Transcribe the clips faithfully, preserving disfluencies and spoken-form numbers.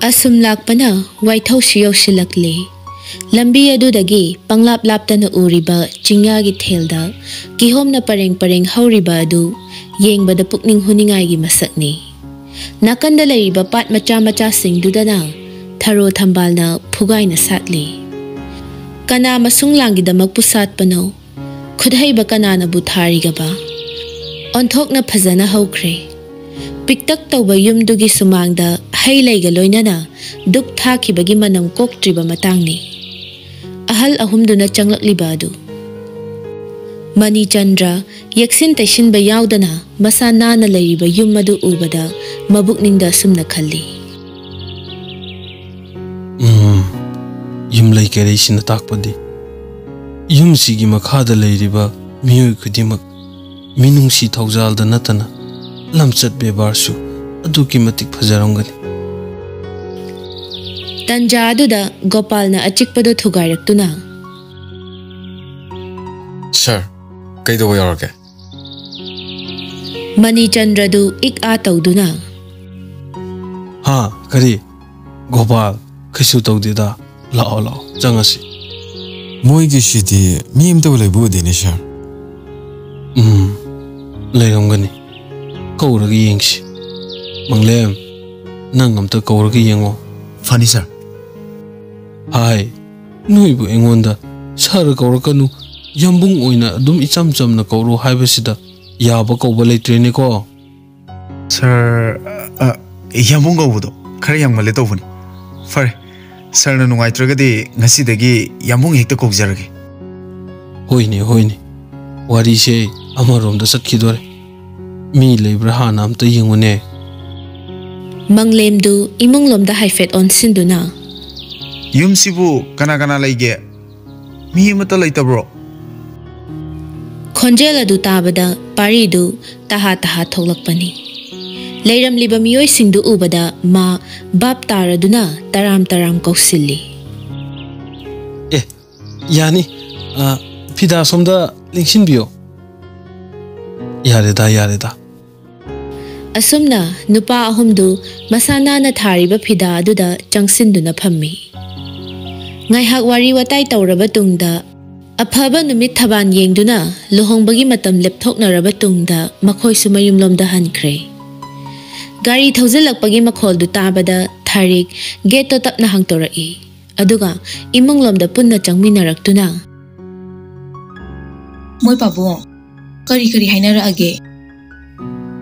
ꯑꯁꯨꯝ ꯂꯥꯛꯄꯅ ꯋꯥꯏꯊꯧꯁꯨ ꯌꯧꯁꯤꯜꯂꯛꯂꯦ꯫ ꯂꯝꯕꯤ ꯑꯗꯨꯗꯒꯤ ꯄꯪꯂꯥꯞ ꯂꯥꯞꯇꯅ ꯎꯔꯤꯕ ꯆꯤꯡꯌꯥꯒꯤ ꯊꯦꯜꯗ ꯀꯤꯍꯣꯝꯅ ꯄꯔꯦꯡ ꯄꯔꯦꯡ ꯍꯧꯔꯤꯕ ꯑꯗꯨ ꯌꯦꯡꯕꯗ ꯄꯨꯛꯅꯤꯡ ꯍꯨꯅꯤꯡꯉꯥꯏꯒꯤ ꯃꯁꯛꯅꯤ꯫ ꯅꯥꯀꯟꯗ ꯂꯩꯔꯤꯕ ꯄꯥꯠ ꯃꯆꯥ ꯃꯆꯥꯁꯤꯡꯗꯨꯗꯅ ꯊꯔꯣ ꯊꯝꯕꯥꯜꯅ ꯐꯨꯒꯥꯏꯅ ꯁꯥꯠꯂꯤ꯫ ꯀꯅꯥ ꯃꯁꯨꯡ ꯂꯥꯡꯒꯤꯗꯃꯛꯄꯨ ꯁꯥꯠꯄꯅꯣ? ꯈꯨꯠꯍꯩꯕ ꯀꯅꯥꯅꯕꯨ ꯊꯥꯔꯤꯒꯕ? ꯑꯣꯟꯊꯣꯛꯅ ꯐꯖꯅ ꯍꯧꯈ꯭ꯔꯦ꯫ ꯄꯤꯛꯇꯛ ꯇꯧꯕ ꯌꯨꯝꯗꯨꯒꯤ ꯁꯨꯃꯥꯡꯗ ꯍꯩ ꯂꯩꯒ ꯂꯣꯏꯅꯅ ꯗꯨꯛ ꯊꯥꯈꯤꯕꯒꯤ ꯃꯅꯝ ꯀꯣꯛꯇ꯭ꯔꯤꯕ ꯃꯇꯥꯡꯅꯤ꯫ ꯑꯍꯜ ꯑꯍꯨꯝꯗꯨꯅ ꯆꯪꯂꯛꯂꯤꯕ ꯑꯗꯨ꯫ ꯃꯅꯤꯆꯟꯗ꯭ꯔ ꯌꯦꯛꯁꯤꯟ ꯇꯩꯁꯤꯟꯕ ꯌꯥꯎꯗꯅ ꯃꯁꯥ ꯅꯥꯟꯅ ꯂꯩꯔꯤꯕ ꯌꯨꯝ ꯑꯗꯨ ꯎꯕꯗ ꯃꯕꯨꯛꯅꯤꯡꯗ ꯑꯁꯨꯝꯅ ꯈꯜꯂꯤ꯫ ꯎꯝ, ꯌꯨꯝꯂꯩ ꯀꯩꯔꯩꯁꯤꯅ ꯇꯥꯛꯄꯗꯤ ꯌꯨꯝꯁꯤꯒꯤ ꯃꯈꯥꯗ ꯂꯩꯔꯤꯕ ꯃꯤꯑꯣꯏ ꯈꯨꯗꯤꯡꯃꯛ ꯃꯤꯅꯨꯡꯁꯤ ꯊꯧꯖꯥꯜꯗ ꯅꯠꯇꯅ ꯂꯝꯆꯠ ꯕꯦꯕꯥꯔꯁꯨ ꯑꯗꯨꯛꯀꯤ ꯃꯇꯤꯛ ꯐꯖꯔꯝꯒꯅꯤ꯫ ꯇꯟꯖꯥ ꯑꯗꯨꯗ ꯒꯣꯄꯥꯜꯅ ꯑꯆꯤꯛꯄꯗꯨ ꯊꯨꯒꯥꯏꯔꯛꯇꯨꯅ, "ꯁꯥꯔ, ꯀꯩꯗꯧꯕ ꯌꯥꯎꯔꯒꯦ?" ꯃꯅꯤꯆꯟꯗ꯭ꯔꯗꯨ ꯏꯛ ꯑꯥ ꯇꯧꯗꯨꯅ, "ꯍꯥ? ꯀꯔꯤ? ꯒꯣꯄꯥꯜ, ꯀꯩꯁꯨ ꯇꯧꯗꯦꯗ꯫ ꯂꯥꯛꯑꯣ, ꯂꯥꯛꯑꯣ, ꯆꯪꯉꯁꯤ꯫" "ꯃꯣꯏꯒꯤꯁꯤꯗꯤ ꯃꯤ ꯑꯝꯇꯕꯨ ꯂꯩꯕ ꯎꯗꯦꯅꯦ, ꯁꯥꯔ꯫" "ꯎꯝ, ꯂꯩꯔꯝꯒꯅꯤ꯫ ꯀꯧꯔꯒ ꯌꯦꯡꯁꯤ꯫ ꯃꯪꯂꯦꯝ, ꯅꯪ ꯑꯝꯇ ꯀꯧꯔꯒ ꯌꯦꯡꯉꯣ꯫" "ꯐꯅꯤ, ꯁꯥꯔ꯫" "ꯍꯥꯏ, ꯅꯣꯏꯕꯨ ꯑꯩꯉꯣꯟꯗ ꯁꯥꯔ ꯀꯧꯔꯛꯀꯅꯨ, ꯌꯥꯝꯕꯨꯡ ꯑꯣꯏꯅ ꯑꯗꯨꯝ ꯏꯆꯝ ꯆꯝꯅ ꯀꯧꯔꯣ ꯍꯥꯏꯕꯁꯤꯗ ꯌꯥꯕ ꯀꯧꯕ ꯂꯩꯇ꯭ꯔꯦꯅꯦꯀꯣ꯫" "ꯁꯥꯔ, ꯑ, ꯌꯥꯝꯕꯨꯡ ꯀꯧꯕꯗꯣ ꯈꯔ ꯌꯥꯝꯃꯜꯂꯦ ꯇꯧꯕꯅꯤ꯫ ꯐꯔꯦ, ꯁꯥꯔꯅ ꯅꯨꯡꯉꯥꯏꯇ꯭ꯔꯒꯗꯤ ꯉꯁꯤꯗꯒꯤ ꯌꯥꯝꯕꯨꯡ ꯍꯦꯛꯇ ꯀꯧꯖꯔꯒꯦ꯫" "ꯍꯣꯏꯅꯦ, ꯍꯣꯏꯅꯦ, ꯋꯥꯔꯤꯁꯦ ꯑꯃꯔꯣꯝꯗ ꯆꯠꯈꯤꯗꯣꯔꯦ꯫ ꯃꯤ ꯂꯩꯕ꯭ꯔꯥ ꯍꯥꯟꯅ ꯑꯝꯇ ꯌꯦꯡꯉꯨꯅꯦ꯫" ꯃꯪꯂꯦꯝꯗꯨ ꯏꯃꯨꯡꯂꯣꯝꯗ ꯍꯥꯏꯐꯦꯠ ꯑꯣꯟꯁꯤꯟꯗꯨꯅ, "ꯌꯨꯝꯁꯤꯕꯨ ꯀꯅꯥ ꯀꯅꯥ ꯂꯩꯒꯦ? ꯃꯤ ꯑꯃꯠꯇ ꯂꯩꯇꯕ꯭ꯔꯣ?" ꯈꯣꯟꯖꯦꯜ ꯑꯗꯨ ꯇꯥꯕꯗ ꯄꯥꯔꯤꯗꯨ ꯇꯍꯥ ꯇꯍꯥ ꯊꯣꯛꯂꯛꯄꯅꯤ꯫ ꯂꯩꯔꯝꯂꯤꯕ ꯃꯤꯑꯣꯏꯁꯤꯡꯗꯨ ꯎꯕꯗ ꯃꯥ ꯚꯥꯞ ꯇꯥꯔꯗꯨꯅ ꯇꯔꯥꯝ ꯇꯔꯥꯝ ꯀꯧꯁꯤꯜꯂꯤ꯫ ꯑꯦ, ꯌꯥꯅꯤ꯫ ꯑ, ꯐꯤꯗꯥ ꯁꯣꯝꯗ ꯂꯦꯡꯁꯤꯟꯕꯤꯌꯣ꯫ ꯌꯥꯔꯦꯗ, ꯌꯥꯔꯦꯗ꯫ ꯑꯁꯨꯝꯅ ꯅꯨꯄꯥ ꯑꯍꯨꯝꯗꯨ ꯃꯁꯥ ꯅꯥꯟꯅ ꯊꯥꯔꯤꯕ ꯐꯤꯗꯥ ꯑꯗꯨꯗ ꯆꯪꯁꯤꯟꯗꯨꯅ ꯐꯝꯃꯤ꯫ ꯉꯥꯏꯍꯥꯛ ꯋꯥꯔꯤ ꯋꯥꯇꯥꯏ ꯇꯧꯔꯕ ꯇꯨꯡꯗ, ꯑꯐꯕ ꯅꯨꯃꯤꯠ ꯊꯕꯥꯟ ꯌꯦꯡꯗꯨꯅ ꯂꯨꯍꯣꯡꯕꯒꯤ ꯃꯇꯝ ꯂꯦꯞꯊꯣꯛꯅꯔꯕ ꯇꯨꯡꯗ ꯃꯈꯣꯏꯁꯨ ꯃꯌꯨꯝꯂꯣꯝꯗ ꯍꯟꯈ꯭ꯔꯦ꯫ ꯒꯥꯔꯤ ꯊꯧꯖꯤꯜꯂꯛꯄꯒꯤ ꯃꯈꯣꯜꯗꯨ ꯇꯥꯕꯗ ꯊꯥꯔꯤꯛ ꯒꯦꯠꯇꯣ ꯇꯞꯅ ꯍꯥꯡꯇꯣꯔꯛꯏ꯫ ꯑꯗꯨꯒ ꯏꯃꯨꯡꯂꯣꯝꯗ ꯄꯨꯟꯅ ꯆꯪꯃꯤꯟꯅꯔꯛꯇꯨꯅ, "ꯃꯣꯏ ꯄꯥꯕꯨꯡ, ꯀꯔꯤ ꯀꯔꯤ ꯍꯥꯏꯅꯔꯛꯑꯒꯦ?"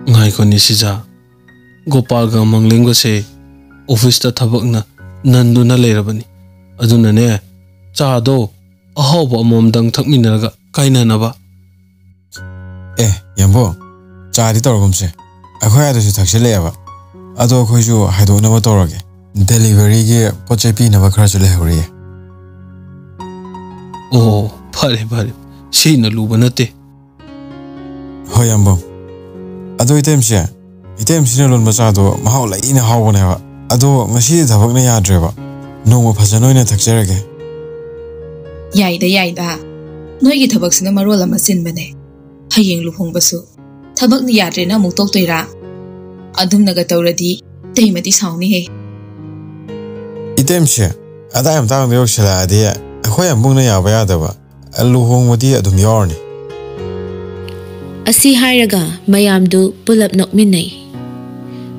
ꯉꯥꯏꯈꯣꯅꯦ ꯁꯤꯖꯥ, ꯒꯣꯄꯥꯜꯒ ꯃꯪꯂꯦꯝꯒꯁꯦ ꯑꯣꯐꯤꯁꯇ ꯊꯕꯛꯅ ꯅꯟꯗꯨꯅ ꯂꯩꯔꯕꯅꯤ꯫ ꯑꯗꯨꯅꯅꯦ, ꯆꯥꯗꯣ ꯑꯍꯥꯎꯕ ꯑꯃꯃꯝꯗꯪ ꯊꯛꯃꯤꯟꯅꯔꯒ ꯀꯥꯏꯅꯅꯕ꯫ ꯑꯦ, ꯌꯥꯝꯕꯨꯡ, ꯆꯥꯗꯤ ꯇꯧꯔꯒꯨꯝꯁꯦ꯫ ꯑꯩꯈꯣꯏ ꯑꯥꯗꯁꯨ ꯊꯛꯆꯤꯜꯂꯛꯑꯦꯕ꯫ ꯑꯗꯣ ꯑꯩꯈꯣꯏꯁꯨ ꯍꯥꯏꯗꯣꯛꯅꯕ ꯇꯧꯔꯒꯦ꯫ ꯗꯦꯂꯤꯚꯔꯤꯒꯤ ꯄꯣꯠ ꯆꯩ ꯄꯤꯅꯕ ꯈꯔꯁꯨ ꯂꯩꯍꯧꯔꯤꯌꯦ꯫ ꯑꯣ, ꯐꯔꯦ ꯐꯔꯦ, ꯁꯤꯅ ꯂꯨꯕ ꯅꯠꯇꯦ꯫ ꯍꯣꯏ, ꯌꯥꯝꯕꯨꯡ꯫ ꯑꯗꯣ ꯏꯇꯩꯃꯁꯦ, ꯏꯇꯩꯃꯁꯤꯅ ꯂꯣꯟꯕ ꯆꯥꯗꯣ ꯃꯍꯥꯎ ꯂꯩꯅ ꯍꯥꯎꯕꯅꯦꯕ꯫ ꯑꯗꯣ ꯉꯁꯤꯗꯤ ꯊꯕꯛꯅ ꯌꯥꯗ꯭ꯔꯦꯕ꯫ ꯅꯣꯡꯃ ꯐꯖꯅ ꯑꯣꯏꯅ ꯊꯛꯆꯔꯒꯦ꯫ ꯌꯥꯏꯗ, ꯌꯥꯏꯗ꯫ ꯅꯣꯏꯒꯤ ꯊꯕꯛꯁꯤꯅ ꯃꯔꯣꯜ ꯑꯃ ꯆꯤꯟꯕꯅꯦ꯫ ꯍꯌꯦꯡ ꯂꯨꯍꯣꯡꯕꯁꯨ ꯊꯕꯛꯅ ꯌꯥꯗ꯭ꯔꯦꯅ ꯑꯃꯨꯛ ꯇꯣꯛꯇꯣꯏꯔꯥ? ꯑꯗꯨꯝꯅꯒ ꯇꯧꯔꯗꯤ ꯏꯇꯩꯃꯗꯤ ꯁꯥꯎꯅꯤꯍꯦ꯫ ꯏꯇꯩꯃꯁꯦ, ꯑꯗꯥꯏ ꯃꯇꯥꯡꯗ ꯌꯧꯁꯤꯜꯂꯛꯑꯗꯤ ꯑꯩꯈꯣꯏ ꯌꯥꯝꯕꯨꯡꯅ ꯌꯥꯕ ꯌꯥꯗꯕ, ꯂꯨꯍꯣꯡꯕꯗꯤ ꯑꯗꯨꯝ ꯌꯥꯎꯔꯅꯤ꯫ ꯑꯁꯤ ꯍꯥꯏꯔꯒ ꯃꯌꯥꯝꯗꯨ ꯄꯨꯂꯞ ꯅꯣꯛꯃꯤꯟꯅꯩ꯫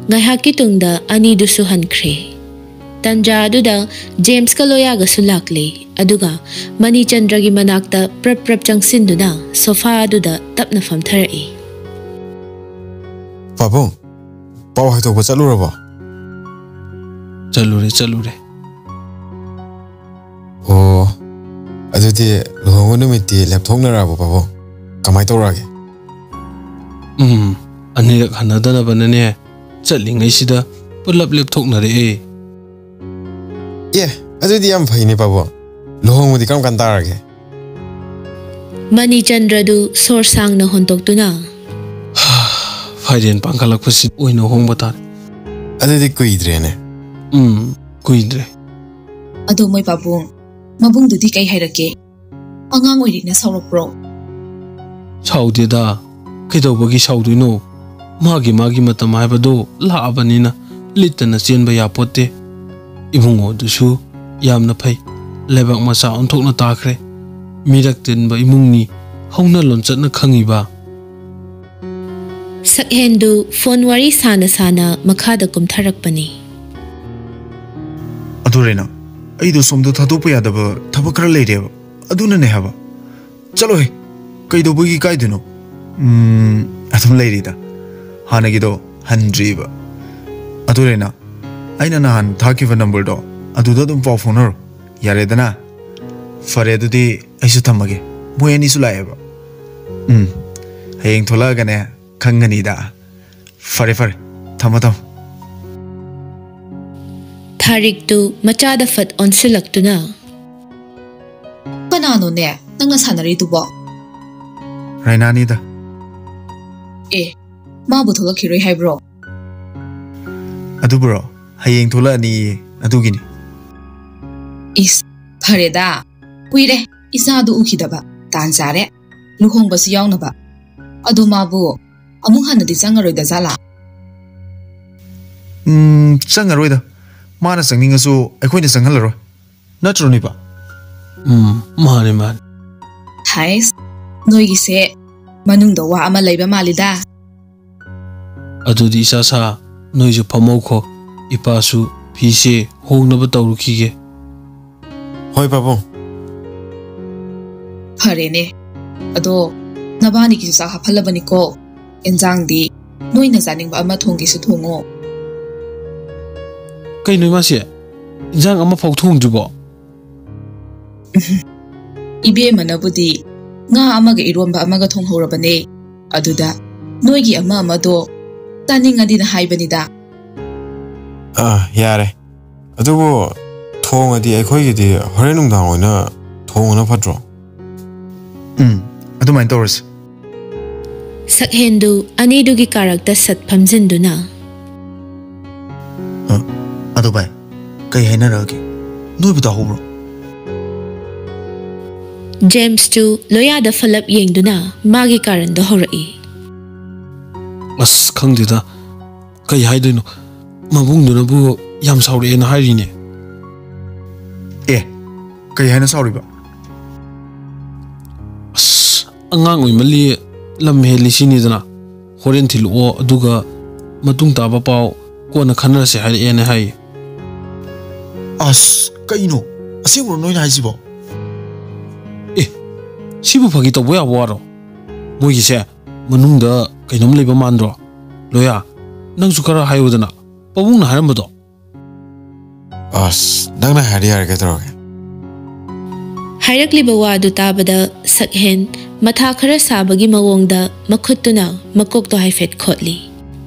ꯉꯥꯏꯍꯥꯛꯀꯤ ꯇꯨꯡꯗ ꯑꯅꯤꯗꯨꯁꯨ ꯍꯟꯈ꯭ꯔꯦ꯫ ꯇꯟꯖꯥ ꯑꯗꯨꯗ ꯖꯦꯝꯁꯀ ꯂꯣꯌꯥꯒꯁꯨ ꯂꯥꯛꯂꯦ, ꯑꯗꯨꯒ ꯃꯅꯤꯆꯟꯗ꯭ꯔꯒꯤ ꯃꯅꯥꯛꯇ ꯄ꯭ꯔꯞ ꯄ꯭ꯔꯞ ꯆꯪꯁꯤꯟꯗꯨꯅ ꯁꯣꯐꯥ ꯑꯗꯨꯗ ꯇꯞꯅ ꯐꯝꯊꯔꯛꯏ꯫ ꯄꯥꯕꯨꯡ, ꯄꯥꯎ ꯍꯥꯏꯗꯣꯛꯄ ꯆꯠꯂꯨꯔꯕꯣ? ꯆꯠꯂꯨꯔꯦ, ꯆꯠꯂꯨꯔꯦ꯫ ꯑꯣ, ꯑꯗꯨꯗꯤ ꯂꯨꯍꯣꯡꯕ ꯅꯨꯃꯤꯠꯇꯤ ꯂꯦꯞꯊꯣꯛꯅꯔꯛꯑꯕꯣ ꯄꯥꯕꯨꯡ? ꯀꯃꯥꯏ ꯇꯧꯔꯛꯑꯒꯦ? ꯎꯝ, ꯑꯅꯤꯔꯛ ꯍꯟꯅꯗꯅꯕꯅꯅꯦ, ꯆꯠꯂꯤꯉꯩꯁꯤꯗ ꯄꯨꯂꯞ ꯂꯦꯞꯊꯣꯛꯅꯔꯛꯑꯦ꯫ ꯑꯦ, ꯑꯗꯨꯗꯤ ꯌꯥꯝ ꯐꯩꯅꯦ ꯄꯥꯕꯨꯡ꯫ ꯂꯨꯍꯣꯡꯕꯗꯤ ꯀꯔꯝ ꯀꯥꯟ ꯇꯥꯔꯒꯦ? ꯃꯅꯤꯆꯟꯗ꯭ꯔꯗꯨ ꯁꯣꯔ ꯁꯥꯡꯅ ꯍꯣꯟꯗꯣꯛꯇꯨꯅ, ꯐꯥꯏꯔꯦꯟ ꯄꯥꯡꯈꯠꯂꯛꯄꯁꯤ ꯑꯣꯏꯅ ꯍꯣꯡꯕ ꯇꯥꯔꯦ꯫ ꯑꯗꯨꯗꯤ ꯀꯨꯏꯗ꯭ꯔꯦꯅꯦ꯫ ꯎꯝ, ꯀꯨꯏꯗ꯭ꯔꯦ꯫ ꯑꯗꯣ ꯃꯣꯏ ꯄꯥꯕꯨꯡ, ꯃꯕꯨꯡꯗꯨꯗꯤ ꯀꯩ ꯍꯥꯏꯔꯛꯀꯦ? ꯑꯉꯥꯡ ꯑꯣꯏꯔꯤꯅ ꯁꯥꯎꯔꯛꯄ꯭ꯔꯣ? ꯁꯥꯎꯗꯦꯗ, ꯀꯩꯗꯧꯕꯒꯤ ꯁꯥꯎꯗꯣꯏꯅꯣ? ꯃꯥꯒꯤ ꯃꯥꯒꯤ ꯃꯇꯝ ꯍꯥꯏꯕꯗꯣ ꯂꯥꯛꯑꯕꯅꯤꯅ ꯂꯤꯠꯇꯅ ꯆꯦꯟꯕ ꯌꯥꯄꯣꯠꯇꯦ꯫ ꯏꯕꯨꯡꯉꯣꯗꯨꯁꯨ ꯌꯥꯝꯅ ꯐꯩ, ꯂꯩꯕꯥꯛ ꯃꯆꯥ ꯑꯣꯟꯊꯣꯛꯅ ꯇꯥꯈ꯭ꯔꯦ꯫ ꯃꯤꯔꯛ ꯇꯤꯟꯕ ꯏꯃꯨꯡꯅꯤ, ꯍꯧꯅ ꯂꯣꯟꯆꯠꯅ ꯈꯪꯉꯤꯕ꯫ ꯁꯛꯍꯦꯟꯗꯨ ꯐꯣꯟ ꯋꯥꯔꯤ ꯁꯥꯅ ꯁꯥꯅ ꯃꯈꯥꯗ ꯀꯨꯝꯊꯔꯛꯄꯅꯤ꯫ ꯑꯗꯨ ꯔꯦꯅꯥ, ꯑꯩꯗꯣ ꯁꯣꯝꯗ ꯊꯥꯗꯣꯛꯄ ꯌꯥꯗꯕ ꯊꯕꯛ ꯈꯔ ꯂꯩꯔꯦꯕ, ꯑꯗꯨꯅꯅꯦ ꯍꯥꯏꯕ꯫ ꯆꯠꯂꯣꯍꯦ, ꯀꯩꯗꯧꯕꯒꯤ ꯀꯥꯏꯗꯣꯏꯅꯣ? ꯎꯝ, ꯑꯗꯨꯝ ꯂꯩꯔꯤꯗ, ꯍꯥꯟꯅꯒꯤꯗꯣ ꯍꯟꯗ꯭ꯔꯤꯕ꯫ ꯑꯗꯨ ꯔꯦꯅꯥ, ꯑꯩꯅ ꯅꯍꯥꯟ ꯊꯥꯈꯤꯕ ꯅꯝꯕꯔꯗꯣ ꯑꯗꯨꯗ ꯑꯗꯨꯝ ꯄꯥꯎ ꯐꯥꯎꯅꯔꯣ, ꯌꯥꯔꯦꯗꯅ? ꯐꯔꯦ, ꯑꯗꯨꯗꯤ ꯑꯩꯁꯨ ꯊꯝꯃꯒꯦ, ꯃꯣꯏ ꯑꯅꯤꯁꯨ ꯂꯥꯛꯑꯦꯕ꯫ ꯎꯝ, ꯍꯌꯦꯡ ꯊꯣꯛꯂꯛꯑꯒꯅꯦ ꯈꯪꯒꯅꯤꯗ꯫ ꯐꯔꯦ ꯐꯔꯦ, ꯊꯝꯃꯣ ꯊꯝꯃꯣ꯫ ꯊꯥꯔꯤꯛꯇꯨ ꯃꯆꯥꯗ ꯐꯠ ꯑꯣꯟꯁꯤꯜꯂꯛꯇꯨꯅ꯫ ꯀꯅꯥꯅꯣꯅꯦ ꯅꯪꯅ ꯁꯥꯟꯅꯔꯤꯗꯨꯕꯣ? ꯔꯥꯏꯅꯥꯅꯤꯗ꯫ ꯑꯦ, ꯃꯥꯕꯨ ꯊꯣꯛꯂꯛꯈꯤꯔꯣꯏ ꯍꯥꯏꯕ꯭ꯔꯣ? ꯑꯗꯨꯕꯨꯔꯣ, ꯍꯌꯦꯡ ꯊꯣꯛꯂꯛꯑꯅꯤꯌꯦ, ꯑꯗꯨꯒꯤꯅꯤ꯫ ꯏꯁ, ꯐꯔꯦꯗ, ꯀꯨꯏꯔꯦ ꯏꯆꯥꯗꯨ ꯎꯈꯤꯗꯕ꯫ ꯇꯥꯟ ꯆꯥꯔꯦ, ꯂꯨꯍꯣꯡꯕꯁꯨ ꯌꯥꯎꯅꯕ꯫ ꯑꯗꯨ ꯃꯥꯕꯨ ꯑꯃꯨꯛ ꯍꯟꯅꯗꯤ ꯆꯪꯉꯔꯣꯏꯗ ꯖꯥꯠꯂꯥ? ꯎꯝ, ꯆꯪꯉꯔꯣꯏꯗ꯫ ꯃꯥꯅ ꯆꯪꯅꯤꯡꯉꯁꯨ ꯑꯩꯈꯣꯏꯅ ꯆꯪꯍꯜꯂꯔꯣꯏ, ꯅꯠꯇ꯭ꯔꯣ ꯅꯤꯄꯥ? ꯎꯝ, ꯃꯥꯅꯤ ꯃꯥꯅꯤ꯫ ꯍꯥꯏꯁ, ꯅꯣꯏꯒꯤꯁꯦ ꯃꯅꯨꯡꯗ ꯋꯥ ꯑꯃ ꯂꯩꯕ ꯃꯥꯜꯂꯤꯗ꯫ ꯑꯗꯨꯗꯤ ꯏꯆꯥ ꯁꯥ, ꯅꯣꯏꯁꯨ ꯐꯝꯍꯧꯈꯣ, ꯏꯄꯥꯁꯨ ꯐꯤꯁꯦ ꯍꯣꯡꯅꯕ ꯇꯧꯔꯨꯈꯤꯒꯦ꯫ ꯍꯣꯏ ꯄꯥꯕꯨꯡ꯫ ꯐꯔꯦꯅꯦ, ꯑꯗꯣ ꯅꯕꯥꯅꯤꯒꯤꯁꯨ ꯆꯥꯛ ꯍꯥꯞꯍꯜꯂꯕꯅꯤꯀꯣ꯫ ꯑꯦꯟꯖꯥꯡꯗꯤ ꯅꯣꯏꯅ ꯆꯥꯅꯤꯡꯕ ꯑꯃ ꯊꯣꯡꯒꯦꯁꯨ ꯊꯣꯡꯉꯣ꯫ ꯀꯩꯅꯣ ꯏꯃꯥꯁꯦ, ꯏꯟꯖꯥꯡ ꯑꯃꯐꯥꯎ ꯊꯣꯡꯗ꯭ꯔꯤꯕꯣ? ꯏꯕꯦꯝꯃꯅꯕꯨꯗꯤ ꯉꯥ ꯑꯃꯒ ꯏꯔꯣꯝꯕ ꯑꯃꯒ ꯊꯣꯡꯍꯧꯔꯕꯅꯦ꯫ ꯑꯗꯨꯗ ꯅꯣꯏꯒꯤ ꯑꯃ ꯑꯃꯗꯣ ꯆꯥꯅꯤꯡꯉꯗꯤꯅ ꯍꯥꯏꯕꯅꯤꯗ꯫ ꯑꯥ, ꯌꯥꯔꯦ꯫ ꯑꯗꯨꯕꯨ ꯊꯣꯡꯉꯗꯤ ꯑꯩꯈꯣꯏꯒꯤꯗꯤ ꯍꯣꯔꯦꯟ ꯅꯨꯡꯗꯥꯡ ꯑꯣꯏꯅ ꯊꯣꯡꯕꯅ ꯐꯠꯇ꯭ꯔꯣ? ꯎꯝ, ꯑꯗꯨꯃꯥꯏꯅ ꯇꯧꯔꯁꯤ꯫ ꯁꯛꯍꯦꯟꯗꯨ ꯑꯅꯤꯗꯨꯒꯤ ꯀꯥꯔꯛꯇ ꯁꯠ ꯐꯝꯖꯤꯟꯗꯨꯅ, ꯑꯗꯣ ꯚꯥꯏ, ꯀꯩ ꯍꯥꯏꯅꯔꯛꯑꯒꯦ? ꯅꯣꯏꯕꯨ ꯇꯥꯍꯧꯕ꯭ꯔꯣ? ꯖꯦꯝꯁꯇꯨ ꯂꯣꯌꯥꯗ ꯐꯂꯞ ꯌꯦꯡꯗꯨꯅ ꯃꯥꯒꯤ ꯀꯥꯔꯟꯗꯣ ꯍꯧꯔꯛꯏ꯫ ꯑꯁ, ꯈꯪꯗꯦꯗ, ꯀꯩ ꯍꯥꯏꯗꯣꯏꯅꯣ? ꯃꯕꯨꯡꯗꯨꯅꯕꯨ ꯌꯥꯝ ꯁꯥꯎꯔꯛꯑꯦꯅ ꯍꯥꯏꯔꯤꯅꯦ꯫ ꯑꯦ, ꯀꯩ ꯍꯥꯏꯅ ꯁꯥꯎꯔꯤꯕ? ꯑꯁ, ꯑꯉꯥꯡ ꯑꯣꯏꯃꯜꯂꯤ, ꯂꯝ ꯍꯦꯜꯂꯤ ꯁꯤꯅꯤꯗꯅ꯫ "ꯍꯣꯔꯦꯟ ꯊꯤꯜꯂꯛꯑꯣ, ꯑꯗꯨꯒ ꯃꯇꯨꯡ ꯇꯥꯕ ꯄꯥꯎ ꯀꯣꯟꯅ ꯈꯟꯅꯔꯁꯦ" ꯍꯥꯏꯔꯛꯑꯦꯅ ꯍꯥꯏ꯫ ꯑꯁ, ꯀꯩꯅꯣ? ꯑꯁꯦꯡꯕ꯭ꯔꯣ ꯅꯣꯏꯅ ꯍꯥꯏꯁꯤꯕꯣ? ꯑꯦ, ꯁꯤꯕꯨ ꯐꯥꯒꯤ ꯇꯧꯕ ꯌꯥꯕ ꯋꯥꯔꯣ? ꯃꯣꯏꯒꯤꯁꯦ ꯃꯅꯨꯡꯗ ꯀꯩꯅꯣꯝ ꯂꯩꯕ ꯃꯥꯟꯗ꯭ꯔꯣ? ꯂꯣꯌꯥ, ꯅꯪꯁꯨ ꯈꯔ ꯍꯥꯏꯌꯨꯗꯅ, ꯄꯥꯕꯨꯡꯅ ꯍꯥꯏꯔꯝꯕꯗꯣ꯫ ꯑꯁ, ꯅꯪꯅ ꯍꯥꯏꯔꯗꯤ ꯌꯥꯔꯦ, ꯀꯩꯗꯧꯔꯒꯦ? ꯍꯥꯏꯔꯛꯂꯤꯕ ꯋꯥꯗꯨ ꯇꯥꯕꯗ ꯁꯛꯍꯦꯟ ꯃꯊꯥ ꯈꯔ ꯁꯥꯕꯒꯤ ꯃꯑꯣꯡꯗ ꯃꯈꯨꯠꯇꯨꯅ ꯃꯀꯣꯛꯇꯣ ꯍꯥꯏꯐꯦꯠ ꯈꯣꯠꯂꯤ꯫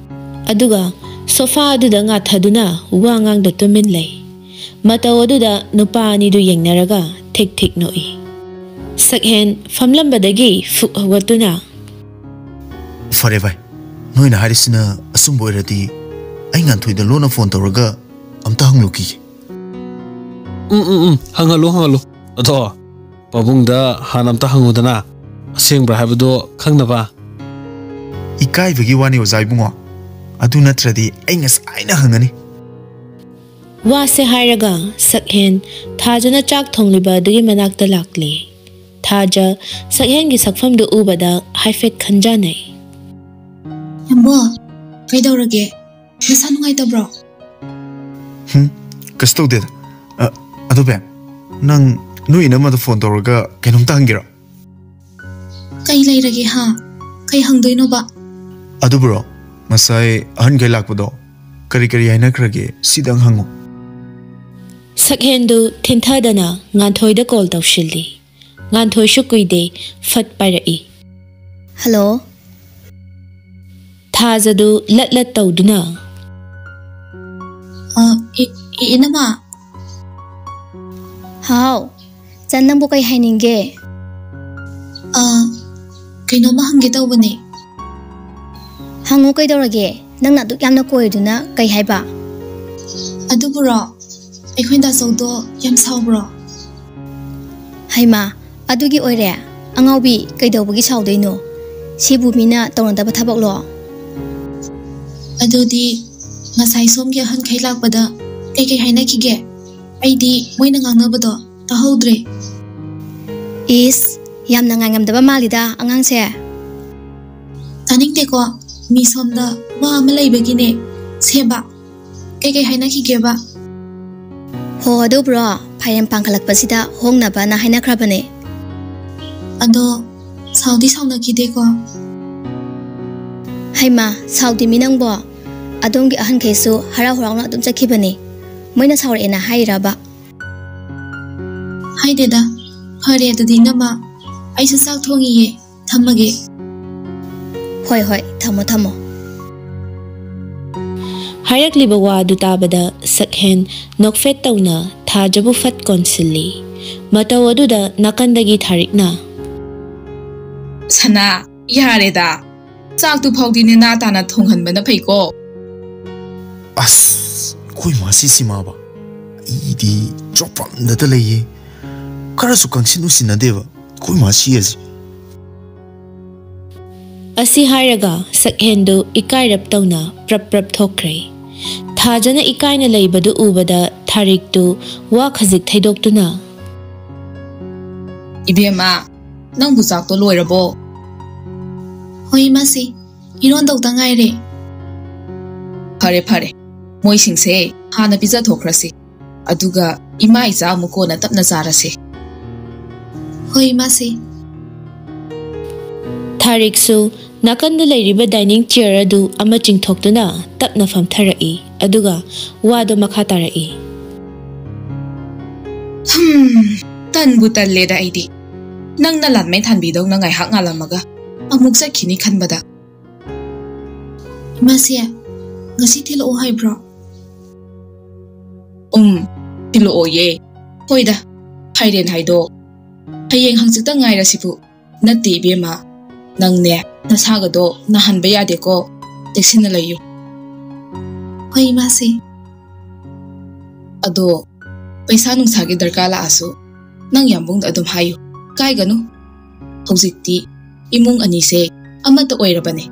ꯑꯗꯨꯒ ꯁꯣꯐꯥ ꯑꯗꯨꯗ ꯉꯥꯊꯗꯨꯅ ꯋꯥ ꯉꯥꯡꯗ ꯇꯨꯃꯤꯟ ꯂꯩ꯫ ꯃꯇꯧ ꯑꯗꯨꯗ ꯅꯨꯄꯥ ꯑꯅꯤꯗꯨ ꯌꯦꯡꯅꯔꯒ ꯊꯤꯛ ꯊꯤꯛ ꯅꯣꯛꯏ꯫ ꯁꯛꯍꯦꯟ ꯐꯝꯂꯝꯕꯗꯒꯤ ꯐꯨꯛ ꯍꯧꯒꯠꯇꯨꯅ, ꯐꯔꯦ ꯚꯥꯏ, ꯅꯣꯏꯅ ꯍꯥꯏꯔꯤꯁꯤꯅ ꯑꯆꯨꯝꯕ ꯑꯣꯏꯔꯗꯤ ꯑꯩ ꯉꯥꯟꯊꯣꯏꯗ ꯂꯣꯟꯅ ꯐꯣꯟ ꯇꯧꯔꯒ ꯑꯝꯇ ꯍꯪꯂꯨꯈꯤꯒꯦ꯫ ꯎꯝ, ꯎꯝ, ꯎꯝ, ꯍꯪꯍꯜꯂꯨ, ꯍꯪꯍꯜꯂꯨ꯫ ꯑꯗꯣ ꯄꯥꯕꯨꯡꯗ ꯍꯥꯟꯅ ꯑꯝꯇ ꯍꯪꯉꯨꯗꯅ, ꯑꯁꯦꯡꯕ꯭ꯔꯥ ꯍꯥꯏꯕꯗꯣ ꯈꯪꯅꯕ꯫ ꯏꯀꯥꯏꯕꯒꯤ ꯋꯥꯅꯤ, ꯑꯣꯖꯥ ꯏꯕꯨꯡꯉꯣ꯫ ꯑꯗꯨ ꯅꯠꯇ꯭ꯔꯗꯤ ꯑꯩ ꯉꯁꯥꯏꯅ ꯍꯪꯉꯅꯤ꯫ ꯋꯥꯁꯦ ꯍꯥꯏꯔꯒ ꯁꯛꯍꯦꯟ ꯊꯥꯖꯅ ꯆꯥꯛ ꯊꯣꯡꯂꯤꯕ ꯑꯗꯨꯒꯤ ꯃꯅꯥꯛꯇ ꯂꯥꯛꯂꯦ꯫ ꯊꯥꯖ ꯁꯛꯍꯦꯟꯒꯤ ꯁꯛꯐꯝꯗꯨ ꯎꯕꯗ ꯍꯥꯏꯐꯦꯠ ꯈꯟꯖꯥꯅꯩ꯫ ꯌꯥꯝꯕꯣ, ꯀꯩꯗꯧꯔꯒꯦ? ꯅꯁꯥ ꯅꯨꯡꯉꯥꯏꯇꯕ꯭ꯔꯣ? ꯍꯨꯝ, ꯀꯩꯁꯨ ꯇꯧꯗꯦꯗ꯫ ꯑ, ꯑꯗꯣ ꯕꯦꯝ, ꯅꯪ ꯅꯣꯏ ꯏꯅꯝꯃꯗ ꯐꯣꯟ ꯇꯧꯔꯒ ꯀꯩꯅꯣꯝꯇ ꯍꯪꯒꯦꯔꯣ? ꯀꯩ ꯂꯩꯔꯒꯦ ꯍꯥ? ꯀꯩ ꯍꯪꯗꯣꯏꯅꯣꯕ? ꯑꯗꯨꯕꯨꯔꯣ, ꯉꯁꯥꯏ ꯑꯍꯟꯈꯩ ꯂꯥꯛꯄꯗꯣ ꯀꯔꯤ ꯀꯔꯤ ꯍꯥꯏꯅꯈ꯭ꯔꯒꯦ? ꯁꯤꯗꯪ ꯍꯪꯉꯣ꯫ ꯁꯛꯍꯦꯟꯗꯨ ꯊꯤꯟꯊꯗꯅ ꯉꯥꯟꯊꯣꯏꯗ ꯀꯣꯜ ꯇꯧꯁꯤꯜꯂꯤ꯫ ꯉꯥꯟꯊꯣꯏꯁꯨ ꯀꯨꯏꯗꯦ, ꯐꯠ ꯄꯥꯏꯔꯛꯏ꯫ ꯍꯜꯂꯣ꯫ ꯊꯥꯖꯗꯨ ꯂꯠ ꯂꯠ ꯇꯧꯗꯨꯅ, ꯑ, ꯏ-, ꯏ-, ꯏꯅꯝꯃ꯫ ꯍꯥꯎ꯫ ꯆꯟ, ꯅꯪꯕꯨ ꯀꯩ ꯍꯥꯏꯅꯤꯡꯒꯦ? ꯑ, ꯀꯩꯅꯣꯝꯃ ꯍꯪꯒꯦ ꯇꯧꯕꯅꯦ꯫ ꯍꯪꯉꯨ ꯀꯩꯗꯧꯔꯒꯦ? ꯅꯪꯅ ꯑꯗꯨꯛ ꯌꯥꯝꯅ ꯀꯣꯏꯔꯗꯨꯅ ꯀꯩ ꯍꯥꯏꯕ? ꯑꯗꯨꯕꯨꯔꯣ, ꯑꯩꯈꯣꯏ ꯗꯥꯆꯧꯗꯣ ꯌꯥꯝ ꯁꯥꯎꯕ꯭ꯔꯣ? ꯍꯩꯃꯥ, ꯑꯗꯨꯒꯤ ꯑꯣꯏꯔꯦ? ꯑꯉꯥꯎꯕꯤ, ꯀꯩꯗꯧꯕꯒꯤ ꯁꯥꯎꯗꯣꯏꯅꯣ? ꯁꯤꯕꯨ ꯃꯤꯅ ꯇꯧꯅꯗꯕ ꯊꯕꯛꯂꯣ? ꯑꯗꯨꯗꯤ ꯉꯁꯥꯏ ꯁꯣꯝꯒꯤ ꯑꯍꯟꯈꯩ ꯂꯥꯛꯄꯗ ꯀꯩꯀꯩ ꯍꯥꯏꯅꯈꯤꯒꯦ? ꯑꯩꯗꯤ ꯃꯣꯏꯅ ꯉꯥꯡꯅꯕꯗꯣ ꯇꯥꯍꯧꯗ꯭ꯔꯦ꯫ ꯏꯁ, ꯌꯥꯝꯅ ꯉꯥꯏꯉꯝꯗꯕ ꯃꯥꯜꯂꯤꯗ ꯑꯉꯥꯡꯁꯦ꯫ ꯇꯥꯅꯤꯡꯗꯦꯀꯣ, ꯃꯤ ꯁꯣꯝꯗ ꯋꯥ ꯑꯃ ꯂꯩꯕꯒꯤꯅꯦ꯫ ꯁꯦꯕꯥ, ꯀꯩꯀꯩ ꯍꯥꯏꯅꯈꯤꯒꯦꯕ? ꯍꯣ, ꯑꯗꯨꯕꯨꯔꯣ, ꯐꯥꯏꯔꯦꯟ ꯄꯥꯡꯈꯠꯂꯛꯄꯁꯤꯗ ꯍꯣꯡꯅꯕꯅ ꯍꯥꯏꯅꯈ꯭ꯔꯕꯅꯦ꯫ ꯑꯗꯣ ꯁꯥꯎꯗꯤ ꯁꯥꯎꯅꯈꯤꯗꯦꯀꯣ? ꯍꯩꯃꯥ, ꯁꯥꯎꯗꯦꯃꯤ ꯅꯪꯕꯣ꯫ ꯑꯗꯣꯝꯒꯤ ꯑꯍꯟꯈꯩꯁꯨ ꯍꯔꯥꯎ ꯍꯔꯥꯎꯅ ꯑꯗꯨꯝ ꯆꯠꯈꯤꯕꯅꯤ꯫ ꯃꯣꯏꯅ ꯁꯥꯎꯔꯛꯑꯦꯅ ꯍꯥꯏꯔꯤꯔꯕ? ꯍꯥꯏꯗꯦꯗ꯫ ꯐꯔꯦ ꯑꯗꯨꯗꯤ ꯏꯅꯝꯃ, ꯑꯩꯁꯨ ꯆꯥꯛ ꯊꯣꯡꯉꯤꯌꯦ, ꯊꯝꯃꯒꯦ꯫ ꯍꯣꯏ, ꯍꯣꯏ, ꯊꯝꯃꯣ, ꯊꯝꯃꯣ꯫ ꯍꯥꯏꯔꯛꯂꯤꯕ ꯋꯥ ꯑꯗꯨ ꯇꯥꯕꯗ ꯁꯛꯍꯦꯟ ꯅꯣꯛꯐꯦꯠ ꯇꯧꯅ ꯊꯥꯖꯕꯨ ꯐꯠ ꯀꯣꯟꯁꯤꯜꯂꯤ꯫ ꯃꯇꯧ ꯑꯗꯨꯗ ꯅꯥꯀꯟꯗꯒꯤ ꯊꯥꯔꯤꯛꯅ, "ꯁꯅꯥ, ꯌꯥꯔꯦꯗ꯫ ꯆꯥꯛꯇꯨ ꯐꯥꯎꯗꯤ ꯅꯦꯅꯥ ꯇꯥꯅ ꯊꯣꯡꯍꯟꯕꯅ ꯐꯩꯀꯣ꯫" ꯑꯁ, ꯑꯩꯈꯣꯏ ꯃꯥꯁꯤ ꯁꯤꯃꯥꯕ꯫ ꯑꯩꯗꯤ ꯆꯣꯞꯄꯝꯗꯇ ꯂꯩꯌꯦ꯫ ꯈꯔꯁꯨ ꯀꯪꯁꯤꯟ ꯎꯁꯤꯟꯅꯗꯦꯕ ꯑꯩꯈꯣꯏ ꯃꯥꯁꯤ ꯑꯁꯤ꯫ ꯑꯁꯤ ꯍꯥꯏꯔꯒ ꯁꯛꯍꯦꯟꯗꯨ ꯏꯀꯥꯏꯔꯞ ꯇꯧꯅ ꯄ꯭ꯔꯞ ꯄ꯭ꯔꯞ ꯊꯣꯛꯈ꯭ꯔꯦ꯫ ꯊꯥꯖꯅ ꯏꯀꯥꯏꯅ ꯂꯩꯕꯗꯨ ꯎꯕꯗ ꯊꯥꯔꯤꯛꯇꯨ ꯋꯥ ꯈꯖꯤꯛ ꯊꯩꯗꯣꯛꯇꯨꯅ, "ꯏꯕꯦꯝꯃ, ꯅꯪꯕꯨ ꯆꯥꯛꯇꯣ ꯂꯣꯏꯔꯕꯣ?" "ꯍꯣꯏ, ꯏꯃꯥꯁꯤ, ꯏꯔꯣꯟꯗꯧꯗ ꯉꯥꯏꯔꯦ꯫" "ꯐꯔꯦ, ꯐꯔꯦ, ꯃꯣꯏꯁꯤꯡꯁꯦ ꯍꯥꯟꯅ ꯄꯤꯖꯊꯣꯛꯈ꯭ꯔꯁꯤ, ꯑꯗꯨꯒ ꯏꯃꯥ ꯏꯆꯥ ꯑꯃꯨꯛ ꯀꯣꯟꯅ ꯇꯞꯅ ꯆꯥꯔꯁꯤ꯫" "ꯍꯣꯏ, ꯏꯃꯥꯁꯤ꯫" ꯊꯥꯔꯤꯛꯁꯨ ꯅꯥꯀꯟꯗ ꯂꯩꯔꯤꯕ dining chair ꯑꯗꯨ ꯑꯃ ꯆꯤꯡꯊꯣꯛꯇꯨꯅ ꯇꯞꯅ ꯐꯝꯊꯔꯛꯏ, ꯑꯗꯨꯒ ꯋꯥꯗꯨ ꯃꯈꯥ ꯇꯥꯔꯛꯏ꯫ "ꯍꯝ, ꯇꯟꯕꯨ ꯇꯜꯂꯦꯗ ꯑꯩꯗꯤ꯫ ꯅꯪꯅ ꯂꯥꯟꯃꯩ ꯊꯥꯟꯕꯤꯗꯧꯅ ꯉꯥꯏꯍꯥꯛ ꯉꯥꯜꯂꯝꯃꯒ ꯑꯃꯨꯛ ꯆꯠꯈꯤꯅꯤ ꯈꯟꯕꯗ꯫" "ꯏꯃꯥꯁꯦ, ꯉꯁꯤ ꯊꯤꯜꯂꯛꯑꯣ ꯍꯥꯏꯕ꯭ꯔꯣ?" "ꯎꯝ, ꯊꯤꯜꯂꯛꯑꯣꯌꯦ꯫ ꯍꯣꯏꯗ, ꯐꯥꯏꯔꯦꯟ ꯍꯥꯏꯗꯣ ꯍꯌꯦꯡ ꯍꯪꯆꯤꯠꯇ ꯉꯥꯏꯔꯁꯤꯕꯨ꯫ ꯅꯠꯇꯦ ꯏꯕꯦꯝꯃ, ꯅꯪꯅꯦ ꯅꯁꯥꯒꯗꯣ ꯅꯥꯍꯟꯕ ꯌꯥꯗꯦꯀꯣ꯫ ꯆꯦꯛꯁꯤꯟꯅ ꯂꯩꯌꯨ꯫ ꯍꯣꯏ, ꯏꯃꯥꯁꯦ꯫ ꯑꯗꯣ ꯄꯩꯁꯥ ꯅꯨꯡꯁꯥꯒꯤ ꯗꯔꯀꯥꯔ ꯂꯥꯛꯑꯁꯨ ꯅꯪ ꯌꯥꯝꯕꯨꯡꯗ ꯑꯗꯨꯝ ꯍꯥꯏꯌꯨ, ꯀꯥꯏꯒꯅꯨ꯫ ꯍꯧꯖꯤꯛꯇꯤ ꯏꯃꯨꯡ ꯑꯅꯤꯁꯦ ꯑꯃꯠꯇ ꯑꯣꯏꯔꯕꯅꯦ,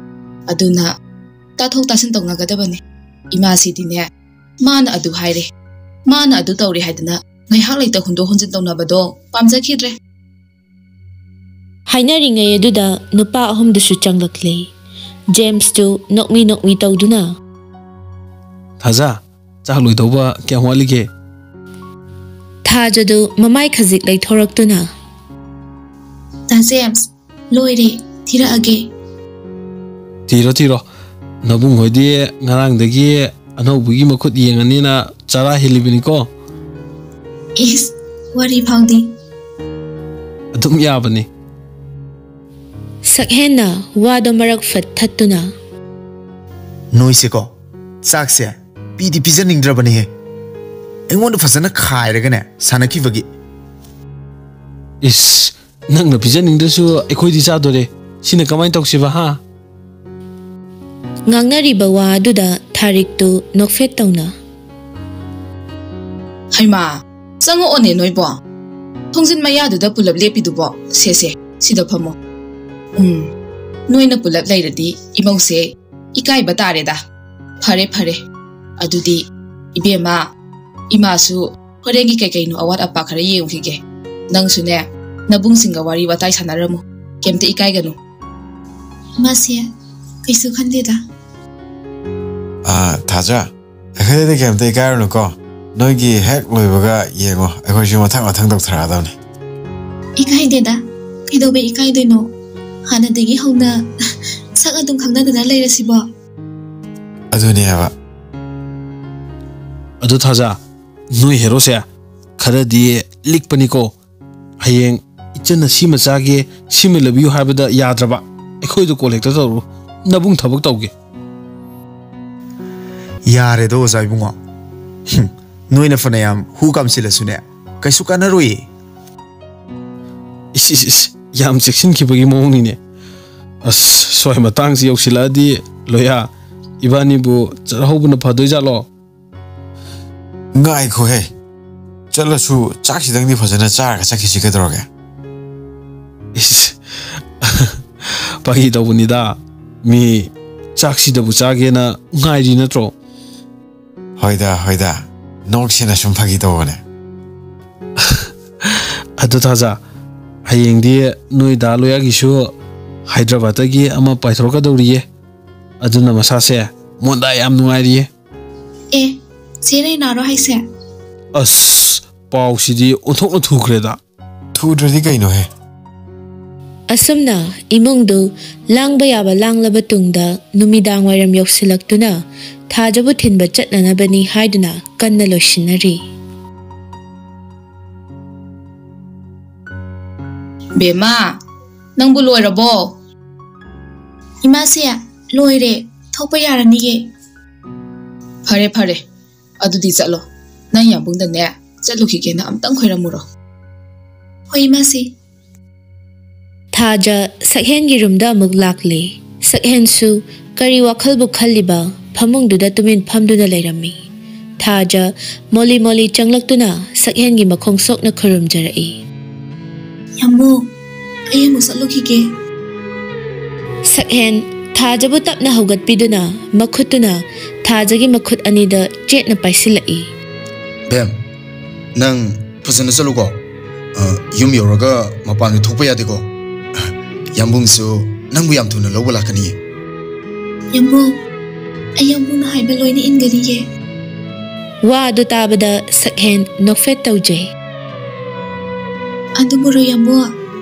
ꯑꯗꯨꯅ ꯇꯥꯊꯣꯛ ꯇꯥꯁꯤꯟ ꯇꯧꯅꯒꯗꯕꯅꯦ꯫ ꯏꯃꯥꯁꯤꯗꯤꯅꯦ, ꯃꯥꯅ ꯑꯗꯨ ꯍꯥꯏꯔꯦ, ꯃꯥꯅ ꯑꯗꯨ ꯇꯧꯔꯦ ꯍꯥꯏꯗꯅ ꯉꯥꯏꯍꯥꯛ ꯂꯩꯇ ꯍꯨꯟꯗꯣꯛ ꯍꯨꯟꯖꯤꯟ ꯇꯧꯅꯕꯗꯣ ꯄꯥꯝꯖꯈꯤꯗ꯭ꯔꯦ꯫ ꯍꯥꯏꯅꯔꯤꯉꯩ ꯑꯗꯨꯗ ꯅꯨꯄꯥ ꯑꯍꯨꯝꯗꯨꯁꯨ ꯆꯪꯂꯛꯂꯦ꯫ ꯖꯦꯝꯁꯇꯨ ꯅꯣꯛꯃꯤ ꯅꯣꯛꯃꯤ ꯇꯧꯗꯨꯅ, "ꯊꯥꯖ, ꯆꯥꯛ ꯂꯣꯏꯗꯧꯕ ꯀꯌꯥꯝ ꯋꯥꯠꯂꯤꯒꯦ?" ꯊꯥꯖꯗꯨ ꯃꯃꯥꯏ ꯈꯖꯤꯛ ꯂꯩꯊꯣꯔꯛꯇꯨꯅ, "ꯇꯥ ꯖꯦꯝꯁ, ꯂꯣꯏꯔꯦ, ꯊꯤꯔꯛꯑꯒꯦ꯫" "ꯊꯤꯔꯣ, ꯊꯤꯔꯣ꯫ ꯅꯕꯨꯡ ꯍꯣꯏꯗꯤ ꯉꯔꯥꯡꯗꯒꯤ ꯑꯅꯧꯕꯒꯤ ꯃꯈꯨꯠ ꯌꯦꯡꯉꯅꯤꯅ ꯆꯔꯥ ꯍꯦꯜꯂꯤꯕꯅꯤꯀꯣ꯫" ꯏꯁ, ꯋꯥꯔꯤ ꯐꯥꯎꯗꯤ꯫ "ꯑꯗꯨꯝ ꯌꯥꯕꯅꯤ꯫" ꯁꯛꯍꯦꯟꯅ ꯋꯥꯗꯣ ꯃꯔꯛ ꯐꯠ ꯊꯠꯇꯨꯅ, "ꯅꯣꯏꯁꯦꯀꯣ, ꯆꯥꯛꯁꯦ ꯄꯤꯗꯤ ꯄꯤꯖꯅꯤꯡꯗ꯭ꯔꯕꯅꯤꯍꯦ꯫ ꯑꯩꯉꯣꯟꯗ ꯐꯖꯅ ꯈꯥꯏꯔꯒꯅꯦ ꯁꯥꯟꯅꯈꯤꯕꯒꯤ꯫" "ꯏꯁ, ꯅꯪꯅ ꯄꯤꯖꯅꯤꯡꯗ꯭ꯔꯁꯨ ꯑꯩꯈꯣꯏꯗꯤ ꯆꯥꯗꯣꯔꯦ꯫ ꯁꯤꯅ ꯀꯃꯥꯏꯅ ꯇꯧꯁꯤꯕ, ꯍꯥ?" ꯉꯥꯡꯅꯔꯤꯕ ꯋꯥ ꯑꯗꯨꯗ ꯊꯥꯔꯤꯛꯇꯨ ꯅꯣꯛꯐꯦꯠ ꯇꯧꯅ, "ꯍꯩꯃꯥ, ꯆꯪꯉꯛꯑꯣꯅꯦ ꯅꯣꯏꯕꯣ꯫ ꯊꯣꯡꯖꯤꯟ ꯃꯌꯥꯗꯨꯗ ꯄꯨꯂꯞ ꯂꯦꯞꯄꯤꯗꯨꯕꯣ? ꯁꯦ, ꯁꯦ, ꯁꯤꯗ ꯐꯝꯃꯣ꯫ ꯎꯝ, ꯅꯣꯏꯅ ꯄꯨꯂꯞ ꯂꯩꯔꯗꯤ ꯏꯃꯧꯁꯦ ꯏꯀꯥꯏꯕ ꯇꯥꯔꯦꯗ꯫ ꯐꯔꯦ, ꯐꯔꯦ꯫ ꯑꯗꯨꯗꯤ ꯏꯕꯦꯝꯃ, ꯏꯃꯥꯁꯨ ꯍꯣꯔꯦꯟꯒꯤ ꯀꯩ ꯀꯩꯅꯣ ꯑꯋꯥꯠ ꯑꯄꯥ ꯈꯔ ꯌꯦꯡꯉꯨꯈꯤꯒꯦ꯫ ꯅꯪꯁꯨꯅꯦ, ꯅꯕꯨꯡꯁꯤꯡꯒ ꯋꯥꯔꯤ ꯋꯥꯇꯥꯏ ꯁꯥꯟꯅꯔꯝꯃꯨ꯫ ꯀꯩꯝꯇ ꯏꯀꯥꯏꯒꯅꯨ꯫" "ꯃꯥꯁꯦ ꯀꯩꯁꯨ ꯈꯟꯗꯦꯗ꯫" ꯑꯥ, ꯊꯥꯖ, ꯑꯩꯈꯣꯏꯗꯗꯤ ꯀꯩꯝꯇ ꯏꯀꯥꯏꯔꯨꯅꯨꯀꯣ꯫ ꯅꯣꯏꯒꯤ ꯍꯦꯛ ꯂꯣꯏꯕꯒ ꯌꯦꯡꯉꯣ, ꯑꯩꯈꯣꯏꯁꯨ ꯃꯊꯪ ꯃꯊꯪ ꯇꯧꯊꯔꯛꯑꯗꯕꯅꯤ꯫ "ꯏꯀꯥꯏꯗꯦꯗ꯫ ꯀꯩꯗꯧꯕꯩ ꯏꯀꯥꯏꯗꯣꯏꯅꯣ? ꯍꯥꯟꯅꯗꯒꯤ ꯍꯧꯅ ꯁꯛ ꯑꯗꯨꯝ ꯈꯪꯅꯗꯅ ꯂꯩꯔꯁꯤꯕꯣ?" ꯑꯗꯨꯅꯦ ꯍꯥꯏꯕ꯫ "ꯑꯗꯨ ꯊꯥꯖ, ꯅꯣꯏ ꯍꯦꯔꯣꯁꯦ ꯈꯔꯗꯤ ꯂꯤꯛꯄꯅꯤꯀꯣ꯫ ꯍꯌꯦꯡ ꯏꯆꯟꯅ ꯁꯤꯃ ꯆꯥꯒꯦ, ꯁꯤꯃ ꯂꯩꯕꯤꯌꯨ ꯍꯥꯏꯕꯗ ꯌꯥꯗ꯭ꯔꯕ, ꯑꯩꯈꯣꯏꯗ ꯀꯣꯜ ꯍꯦꯛꯇ ꯇꯧꯔꯨ꯫ ꯅꯕꯨꯡ ꯊꯕꯛ ꯇꯧꯒꯦ꯫" "ꯌꯥꯔꯦꯗꯣ, ꯑꯣꯖꯥ ꯏꯕꯨꯡꯉꯣ꯫ ꯍꯨꯝ, ꯅꯣꯏꯅ ꯐꯅꯌꯥꯝ ꯍꯨ ꯀꯥꯝꯁꯤꯜꯂꯁꯨꯅꯦ, ꯀꯩꯁꯨ ꯀꯥꯟꯅꯔꯣꯏꯌꯦ꯫" "ꯏꯁ, ꯏꯁ, ꯏꯁ, ꯌꯥꯝ ꯆꯦꯛꯁꯤꯟꯈꯤꯕꯒꯤ ꯃꯑꯣꯡꯅꯤꯅꯦ꯫ ꯑꯁ, ꯁ꯭ꯋꯥꯏ ꯃꯇꯥꯡꯁꯤ ꯌꯧꯁꯤꯜꯂꯛꯑꯗꯤ ꯂꯣꯌꯥ, ꯏꯕꯥꯅꯤꯕꯨ ꯆꯠꯍꯧꯕꯅ ꯐꯗꯣꯏꯖꯥꯠꯂꯣ? ꯉꯥꯏꯈꯣꯍꯦ, ꯆꯠꯂꯁꯨ ꯆꯥꯛꯁꯤꯗꯪꯗꯤ ꯐꯖꯅ ꯆꯥꯔꯒ ꯆꯠꯈꯤꯁꯤ, ꯀꯩꯗꯧꯔꯒꯦ? ꯏꯁ, ꯐꯥꯒꯤ ꯇꯧꯕꯅꯤꯗ꯫ ꯃꯤ ꯆꯥꯛꯁꯤꯗꯕꯨ ꯆꯥꯒꯦꯅ ꯉꯥꯏꯔꯤ ꯅꯠꯇ꯭ꯔꯣ? ꯍꯣꯏꯗ, ꯍꯣꯏꯗ, ꯅꯣꯛꯁꯦꯅ ꯁꯨꯝ ꯐꯥꯒꯤ ꯇꯧꯕꯅꯦ꯫ ꯑꯗꯨ ꯊꯥꯖ, ꯍꯌꯦꯡꯗꯤ ꯅꯣꯏ ꯗꯥ ꯂꯣꯌꯥꯒꯤꯁꯨ ꯍꯥꯏꯗ꯭ꯔꯕꯥꯗꯇꯒꯤ ꯑꯃ ꯄꯥꯏꯊꯣꯔꯛꯀꯗꯧꯔꯤꯌꯦ꯫ ꯑꯗꯨꯅ ꯃꯁꯥꯁꯦ ꯃꯣꯟꯗꯥ ꯌꯥꯝ ꯅꯨꯡꯉꯥꯏꯔꯤꯌꯦ꯫ ꯑꯦ, ꯆꯦ ꯔꯩꯅꯥꯔꯣ ꯍꯥꯏꯁꯦ? ꯑꯁ, ꯄꯥꯎꯁꯤꯗꯤ ꯑꯣꯟꯊꯣꯛꯅ ꯊꯨꯈ꯭ꯔꯦꯗ꯫ ꯊꯨꯗ꯭ꯔꯗꯤ ꯀꯩꯅꯣꯍꯦ? ꯑꯁꯨꯝꯅ ꯏꯃꯨꯡꯗꯨ ꯂꯥꯡꯕ ꯌꯥꯕ ꯂꯥꯡꯂꯕ ꯇꯨꯡꯗ, ꯅꯨꯃꯤꯗꯥꯡ ꯋꯥꯏꯔꯝ ꯌꯧꯁꯤꯜꯂꯛꯇꯨꯅ ꯊꯥꯖꯕꯨ ꯊꯤꯟꯕ ꯆꯠꯅꯅꯕꯅꯤ ꯍꯥꯏꯗꯨꯅ ꯀꯟꯅ ꯂꯣꯏꯁꯤꯟꯅꯔꯤ꯫ ꯕꯦꯝꯃ, ꯅꯪꯕꯨ ꯂꯣꯏꯔꯕꯣ? ꯏꯃꯥꯁꯦ, ꯂꯣꯏꯔꯦ꯫ ꯊꯣꯛꯄ ꯌꯥꯔꯅꯤꯌꯦ꯫ ꯐꯔꯦ, ꯐꯔꯦ꯫ ꯑꯗꯨꯗꯤ ꯆꯠꯂꯣ꯫ ꯅꯪ ꯌꯥꯝꯕꯨꯡꯗꯅꯦ, ꯆꯠꯂꯨꯈꯤꯒꯦꯅ ꯑꯝꯇꯪ ꯈꯣꯏꯔꯝꯃꯨꯔꯣ꯫ ꯍꯣꯏ, ꯏꯃꯥꯁꯦ꯫ ꯊꯥꯖ ꯁꯛꯍꯦꯟꯒꯤ ꯔꯨꯝꯗ ꯑꯃꯨꯛ ꯂꯥꯛꯂꯦ꯫ ꯁꯛꯍꯦꯟꯁꯨ ꯀꯔꯤ ꯋꯥꯈꯜꯕꯨ ꯈꯜꯂꯤꯕ ꯐꯃꯨꯡꯗꯨꯗ ꯇꯨꯃꯤꯟ ꯐꯝꯗꯨꯅ ꯂꯩꯔꯝꯃꯤ꯫ ꯊꯥꯖ ꯃꯣꯂꯤ ꯃꯣꯂꯤ ꯆꯪꯂꯛꯇꯨꯅ ꯁꯛꯍꯦꯟꯒꯤ ꯃꯈꯣꯡ ꯁꯣꯛꯅ ꯈꯨꯔꯨꯝꯖꯔꯛꯏ꯫ ꯌꯥꯝꯕꯨꯡ, ꯑꯩ ꯑꯃꯨꯛ ꯆꯠꯂꯨꯈꯤꯒꯦ꯫ ꯁꯛꯍꯦꯟ ꯊꯥꯖꯕꯨ ꯇꯞꯅ ꯍꯧꯒꯠꯄꯤꯗꯨꯅ ꯃꯈꯨꯠꯇꯨꯅ ꯊꯥꯖꯒꯤ ꯃꯈꯨꯠ ꯑꯅꯤꯗ ꯆꯦꯠꯅ ꯄꯥꯏꯁꯤꯜꯂꯛꯏ꯫ ꯕꯦꯝ, ꯅꯪ ꯐꯖꯅ ꯆꯠꯂꯨꯀꯣ꯫ ꯑ, ꯌꯨꯝ ꯌꯧꯔꯒ ꯃꯄꯥꯟꯗ ꯊꯣꯛꯄ ꯌꯥꯗꯦꯀꯣ꯫ ꯌꯥꯝꯕꯨꯡꯁꯨ ꯅꯪꯕꯨ ꯌꯥꯝ ꯊꯨꯅ ꯂꯧꯕ ꯂꯥꯛꯀꯅꯤꯌꯦ꯫ ꯌꯥꯝꯕꯨꯡ, ꯑꯩ ꯌꯥꯝꯕꯨꯡꯅ ꯍꯥꯏꯕ ꯂꯣꯏꯅ ꯏꯟꯒꯅꯤꯌꯦ꯫ ꯋꯥ ꯑꯗꯨ ꯇꯥꯕꯗ ꯁꯛꯍꯦꯟ ꯅꯣꯛꯐꯦꯠ ꯇꯧꯖꯩ꯫ ꯑꯗꯨꯕꯨꯔꯣ ꯌꯥꯝꯕꯨꯡ,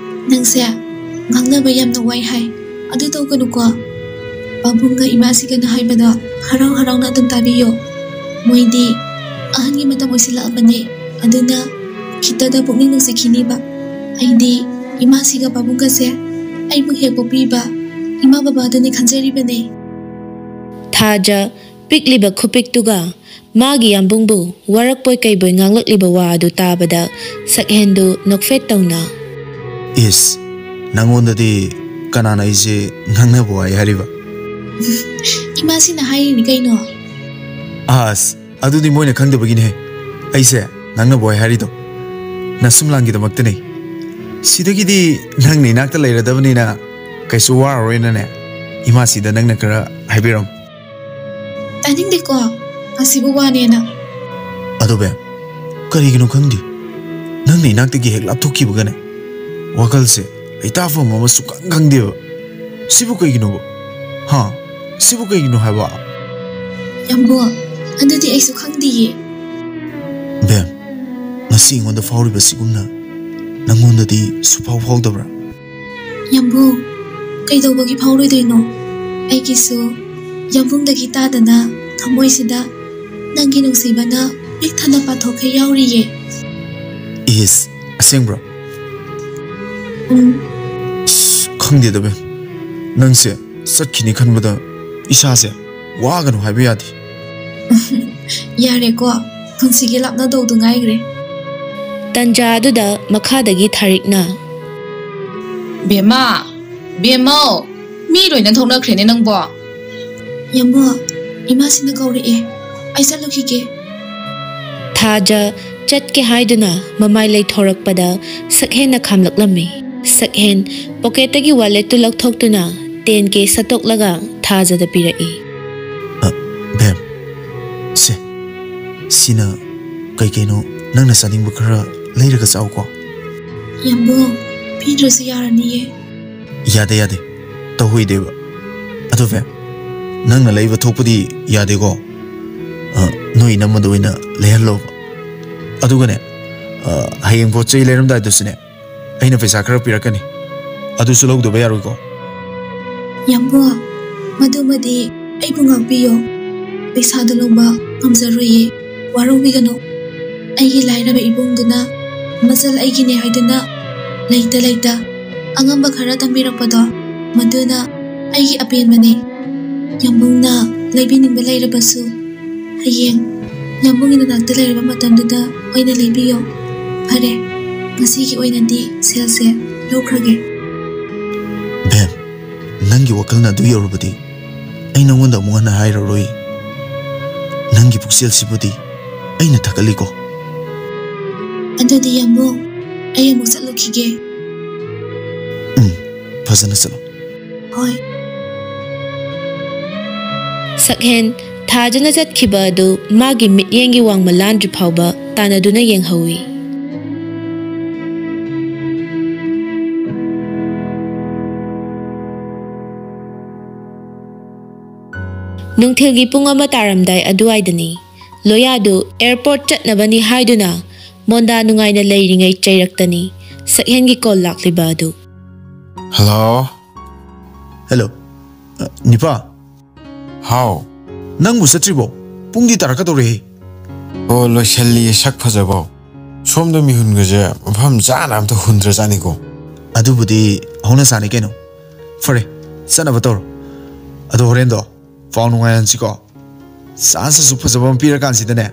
ꯅꯪꯁꯦ ꯉꯥꯡꯅꯕ ꯌꯥꯝꯅ ꯋꯥꯏ ꯍꯥꯏ꯫ ꯑꯗꯨ ꯇꯧꯒꯅꯨꯀꯣ꯫ ꯄꯥꯕꯨꯡꯒ ꯏꯃꯥꯁꯤꯒꯅ ꯍꯥꯏꯕꯗꯣ ꯍꯔꯥꯎ ꯍꯔꯥꯎꯅ ꯑꯗꯨꯝ ꯇꯥꯕꯤꯌꯣ꯫ ꯃꯣꯏꯗꯤ ꯑꯍꯟꯒꯤ ꯃꯇꯝ ꯑꯣꯏꯁꯤꯜꯂꯛꯑꯕꯅꯦ꯫ ꯑꯗꯨꯅ ꯈꯤꯇꯗ ꯄꯨꯛꯅꯤꯡ ꯅꯨꯡꯁꯤꯈꯤꯅꯤꯕ꯫ ꯑꯩꯗꯤ ꯏꯃꯥꯁꯤꯒ ꯄꯥꯕꯨꯡꯒꯁꯦ ꯑꯩꯕꯨ ꯍꯦꯛ ꯄꯣꯛꯄꯤꯕ ꯏꯃꯥ ꯕꯕꯥꯗꯨꯅꯤ ꯈꯟꯖꯔꯤꯕꯅꯦ꯫ ꯊꯥꯖ ꯄꯤꯛꯂꯤꯕ ꯈꯨꯄꯤꯛꯇꯨꯒ ꯃꯥꯒꯤ ꯌꯥꯝꯕꯨꯡꯕꯨ ꯋꯥꯔꯛꯄꯣꯏ ꯀꯩꯕꯣꯏ ꯉꯥꯡꯂꯛꯂꯤꯕ ꯋꯥ ꯑꯗꯨ ꯇꯥꯕꯗ ꯁꯛꯍꯦꯟꯗꯨ ꯅꯣꯛꯐꯦꯠ ꯇꯧꯅ, "ꯏꯁ, ꯅꯪꯉꯣꯟꯗꯗꯤ ꯀꯅꯥꯅ ꯑꯩꯁꯦ ꯉꯥꯡꯅꯕ ꯋꯥꯏ ꯍꯥꯏꯔꯤꯕ? ꯏꯃꯥꯁꯤꯅ ꯍꯥꯏꯔꯤꯅꯤ ꯀꯩꯅꯣ꯫ ꯑꯁ, ꯑꯗꯨꯗꯤ ꯃꯣꯏꯅ ꯈꯪꯗꯕꯒꯤꯅꯦ꯫ ꯑꯩꯁꯦ ꯅꯪꯅ ꯕꯣꯏ ꯍꯥꯏꯔꯤꯗꯣ ꯅꯁꯨꯝꯂꯥꯡꯒꯤꯗꯃꯛꯇꯅꯦ꯫ ꯁꯤꯗꯒꯤꯗꯤ ꯅꯪꯅ ꯏꯅꯥꯛꯇ ꯂꯩꯔꯗꯕꯅꯤꯅ ꯀꯩꯁꯨ ꯋꯥꯔꯔꯣꯏꯅꯅꯦ꯫ ꯏꯃꯥꯁꯤꯗ ꯅꯪꯅ ꯈꯔ ꯍꯥꯏꯕꯤꯔꯝꯃꯨ꯫ ꯇꯥꯅꯤꯡꯗꯦꯀꯣ, ꯑꯁꯤꯕꯨ ꯋꯥꯅꯦꯅ꯫ ꯑꯗꯣ ꯕꯦꯝ, ꯀꯔꯤꯒꯤꯅꯣ ꯈꯪꯗꯦ, ꯅꯪꯅ ꯏꯅꯥꯛꯇꯒꯤ ꯍꯦꯛ ꯂꯥꯞꯊꯣꯛꯈꯤꯕꯒꯅꯦ, ꯋꯥꯈꯜꯁꯦ ꯂꯩꯇꯥꯐꯝ ꯑꯃ ꯁꯨꯛꯈꯪ ꯈꯪꯗꯦꯕ꯫ ꯁꯤꯕꯨ ꯀꯩꯒꯤꯅꯣꯕ? ꯍꯥ? ꯁꯤꯕꯨ ꯀꯩꯒꯤꯅꯣ ꯍꯥꯏꯕ? ꯌꯥꯝꯕꯨꯡ, ꯑꯗꯨꯗꯤ ꯑꯩꯁꯨ ꯈꯪꯗꯤꯌꯦ꯫ ꯕꯦꯝ, ꯉꯁꯤ ꯑꯩꯉꯣꯟꯗ ꯐꯥꯎꯔꯤꯕ ꯁꯤꯒꯨꯝꯅ ꯅꯪꯉꯣꯟꯗꯗꯤ ꯁꯨꯐꯥꯎ ꯐꯥꯎꯗꯕ꯭ꯔꯥ? ꯌꯥꯝꯕꯨꯡ, ꯀꯩꯗꯧꯕꯒꯤ ꯐꯥꯎꯔꯣꯏꯗꯣꯏꯅꯣ? ꯑꯩꯒꯤꯁꯨ ꯌꯥꯝꯕꯨꯡꯗꯒꯤ ꯇꯥꯗꯅ ꯊꯃꯣꯏꯁꯤꯗ ꯅꯪꯒꯤ ꯅꯨꯡꯁꯤꯕꯅ ꯄꯤꯛ ꯊꯟꯅ ꯄꯥꯊꯣꯛꯈꯩ ꯌꯥꯎꯔꯤꯌꯦ꯫ ꯏꯁ, ꯑꯁꯦꯡꯕ꯭ꯔꯣ? ꯎꯝ꯫ ꯑꯁ, ꯈꯪꯗꯦꯗ ꯕꯦꯝ, ꯅꯪꯁꯦ ꯆꯠꯈꯤꯅꯤ ꯈꯟꯕꯗ ꯏꯁꯥꯁꯦ ꯋꯥꯒꯅꯨ ꯍꯥꯏꯕ ꯌꯥꯗꯦ꯫ ꯌꯥꯔꯦꯀꯣ, ꯄꯨꯟꯁꯤꯒꯤ ꯂꯥꯞꯅꯗꯧꯗꯨ ꯉꯥꯏꯈ꯭ꯔꯦ꯫ ꯇꯟꯖꯥ ꯑꯗꯨꯗ ꯃꯈꯥꯗꯒꯤ ꯊꯥꯔꯤꯛꯅ, "ꯕꯦꯝꯃ, ꯕꯦꯝꯃꯧ, ꯃꯤ ꯂꯣꯏꯅ ꯊꯣꯛꯅꯈ꯭ꯔꯦꯅꯦ ꯅꯪꯕꯣ?" "ꯌꯥꯝꯕꯨꯡ, ꯏꯃꯥꯁꯤꯅ ꯀꯧꯔꯛꯑꯦ, ꯑꯩ ꯆꯠꯂꯨꯈꯤꯒꯦ꯫" ꯊꯥꯖ ꯆꯠꯀꯦ ꯍꯥꯏꯗꯨꯅ ꯃꯃꯥꯏ ꯂꯩꯊꯣꯔꯛꯄꯗ ꯁꯛꯍꯦꯟꯅ ꯈꯥꯝꯂꯛꯂꯝꯃꯤ꯫ ꯁꯛꯍꯦꯟ ꯄꯣꯀꯦꯠꯇꯒꯤ ꯋꯥꯂꯦꯠꯇꯨ ꯂꯧꯊꯣꯛꯇꯨꯅ ꯇꯦꯟ ꯀꯦ ꯁꯠꯇꯣꯛꯂꯒ ꯊꯥꯖꯗ ꯄꯤꯔꯛꯏ꯫ "ꯑ, ꯕꯦꯝ, ꯁꯦ, ꯁꯤꯅ ꯀꯩ ꯀꯩꯅꯣ ꯅꯪꯅ ꯆꯥꯅꯤꯡꯕ ꯈꯔ ꯂꯩꯔꯒ ꯆꯥꯎꯀꯣ꯫" "ꯌꯥꯝꯕꯨꯡ, ꯄꯤꯗ꯭ꯔꯁꯨ ꯌꯥꯔꯅꯤꯌꯦ꯫" "ꯌꯥꯗꯦ, ꯌꯥꯗꯦ, ꯇꯧꯍꯩꯗꯦꯕ꯫ ꯑꯗꯣ ꯕꯦꯝ, ꯅꯪꯅ ꯂꯩꯕ ꯊꯣꯛꯄꯗꯤ ꯌꯥꯗꯦꯀꯣ꯫ ꯑ, ꯅꯣꯏ ꯏꯅꯝꯃꯗ ꯑꯣꯏꯅ ꯂꯩꯍꯜꯂꯣꯕ꯫ ꯑꯗꯨꯒꯅꯦ, ꯑ, ꯍꯌꯦꯡ ꯄꯣꯠ ꯆꯩ ꯂꯩꯔꯝꯗꯥꯏꯗꯁꯨꯅꯦ, ꯑꯩꯅ ꯄꯩꯁꯥ ꯈꯔ ꯄꯤꯔꯛꯀꯅꯤ, ꯑꯗꯨꯁꯨ ꯂꯧꯗꯕ ꯌꯥꯔꯣꯏꯀꯣ꯫" "ꯌꯥꯝꯕꯨꯡ, ꯃꯗꯨꯃꯗꯤ ꯑꯩꯕꯨ ꯉꯥꯛꯄꯤꯌꯣ꯫ ꯄꯩꯁꯥꯗꯣ ꯂꯧꯕ ꯉꯝꯖꯔꯣꯏꯌꯦ, ꯋꯥꯔꯧꯕꯤꯒꯅꯨ꯫ ꯑꯩꯒꯤ ꯂꯥꯏꯔꯕ ꯏꯕꯨꯡꯗꯨꯅ ꯃꯆꯜ ꯑꯩꯒꯤꯅꯦ ꯍꯥꯏꯗꯨꯅ ꯂꯩꯇ ꯂꯩꯇ ꯑꯉꯝꯕ ꯈꯔ ꯇꯝꯕꯤꯔꯛꯄꯗꯣ, ꯃꯗꯨꯅ ꯑꯩꯒꯤ ꯑꯄꯦꯟꯕꯅꯦ꯫ ꯌꯥꯝꯕꯨꯡꯅ ꯂꯩꯕꯤꯅꯤꯡꯕ ꯂꯩꯔꯕꯁꯨ ꯍꯌꯦꯡ ꯌꯥꯝꯕꯨꯡꯒꯤ ꯅꯅꯥꯛꯇ ꯂꯩꯔꯕ ꯃꯇꯝꯗꯨꯗ ꯑꯣꯏꯅ ꯂꯩꯕꯤꯌꯣ꯫ ꯐꯔꯦ, ꯉꯁꯤꯒꯤ ꯑꯣꯏꯅꯗꯤ ꯁꯦꯜꯁꯦ ꯂꯧꯈ꯭ꯔꯒꯦ꯫" "ꯕꯦꯝ, ꯅꯪꯒꯤ ꯋꯥꯈꯜꯅ ꯑꯗꯨ ꯌꯧꯔꯕꯗꯤ ꯑꯩ ꯅꯉꯣꯟꯗ ꯑꯃꯨꯛ ꯍꯟꯅ ꯍꯥꯏꯔꯔꯣꯏ꯫ ꯅꯪꯒꯤ ꯄꯨꯛꯆꯦꯜꯁꯤꯕꯨꯗꯤ ꯑꯩꯅ ꯊꯥꯒꯠꯂꯤꯀꯣ꯫ ꯑꯗꯨꯗꯤ ꯌꯥꯝꯕꯨꯡ, ꯑꯩ ꯑꯃꯨꯛ ꯆꯠꯂꯨꯈꯤꯒꯦ꯫ ꯎꯝ, ꯐꯖꯅ ꯆꯠꯂꯣ꯫ ꯍꯣꯏ꯫ ꯁꯛꯍꯦꯟ ꯊꯥꯖꯅ ꯆꯠꯈꯤꯕ ꯑꯗꯨ ꯃꯥꯒꯤ ꯃꯤꯠꯌꯦꯡꯒꯤ ꯋꯥꯡꯃ ꯂꯥꯟꯗ꯭ꯔꯤ ꯐꯥꯎꯕ ꯇꯥꯟꯅꯗꯨꯅ ꯌꯦꯡꯍꯧꯏ꯫ ꯅꯨꯡꯊꯤꯜꯒꯤ ꯄꯨꯡ ꯑꯃ ꯇꯥꯔꯝꯗꯥꯏ ꯑꯗꯨꯋꯥꯏꯗꯅꯤ꯫ ꯂꯣꯌꯥꯗꯨ ꯑꯦꯌꯔꯄꯣꯔꯠ ꯆꯠꯅꯕꯅꯤ ꯍꯥꯏꯗꯨꯅ ꯃꯣꯟꯗꯥ ꯅꯨꯡꯉꯥꯏꯅ ꯂꯩꯔꯤꯉꯩ ꯆꯩꯔꯛꯇꯅꯤ ꯁꯛꯍꯦꯟꯒꯤ ꯀꯣꯜ ꯂꯥꯛꯂꯤꯕ ꯑꯗꯨ꯫ ꯍꯜꯂꯣ꯫ ꯍꯜꯂꯣ꯫ ꯑ, ꯅꯤꯄꯥ꯫ ꯍꯥꯎ꯫ ꯅꯪꯕꯨ ꯆꯠꯇ꯭ꯔꯤꯕꯣ? ꯄꯨꯡꯗꯤ ꯇꯥꯔꯛꯀꯗꯧꯔꯦꯍꯦ꯫ ꯑꯣ, ꯂꯣꯏꯁꯜꯂꯤꯌꯦ, ꯁꯛ ꯐꯖꯕꯧ꯫ ꯁꯣꯝꯗ ꯃꯤꯍꯨꯟꯒꯁꯦ ꯃꯐꯝ ꯆꯥꯅ ꯑꯝꯇ ꯍꯨꯟꯗ꯭ꯔꯖꯥꯠꯅꯤꯀꯣ꯫ ꯑꯗꯨꯕꯨꯗꯤ ꯍꯧꯅ ꯁꯥꯅꯤ ꯀꯩꯅꯣ꯫ ꯐꯔꯦ, ꯆꯠꯅꯕ ꯇꯧꯔꯣ꯫ ꯑꯗꯣ ꯍꯣꯔꯦꯟꯗꯣ ꯄꯥꯎ ꯅꯨꯡꯉꯥꯏꯍꯟꯁꯤꯀꯣ꯫ ꯆꯥꯟꯁ ꯑꯁꯨꯛ ꯐꯖꯕ ꯑꯃ ꯄꯤꯔꯀꯥꯟꯁꯤꯗꯅꯦ,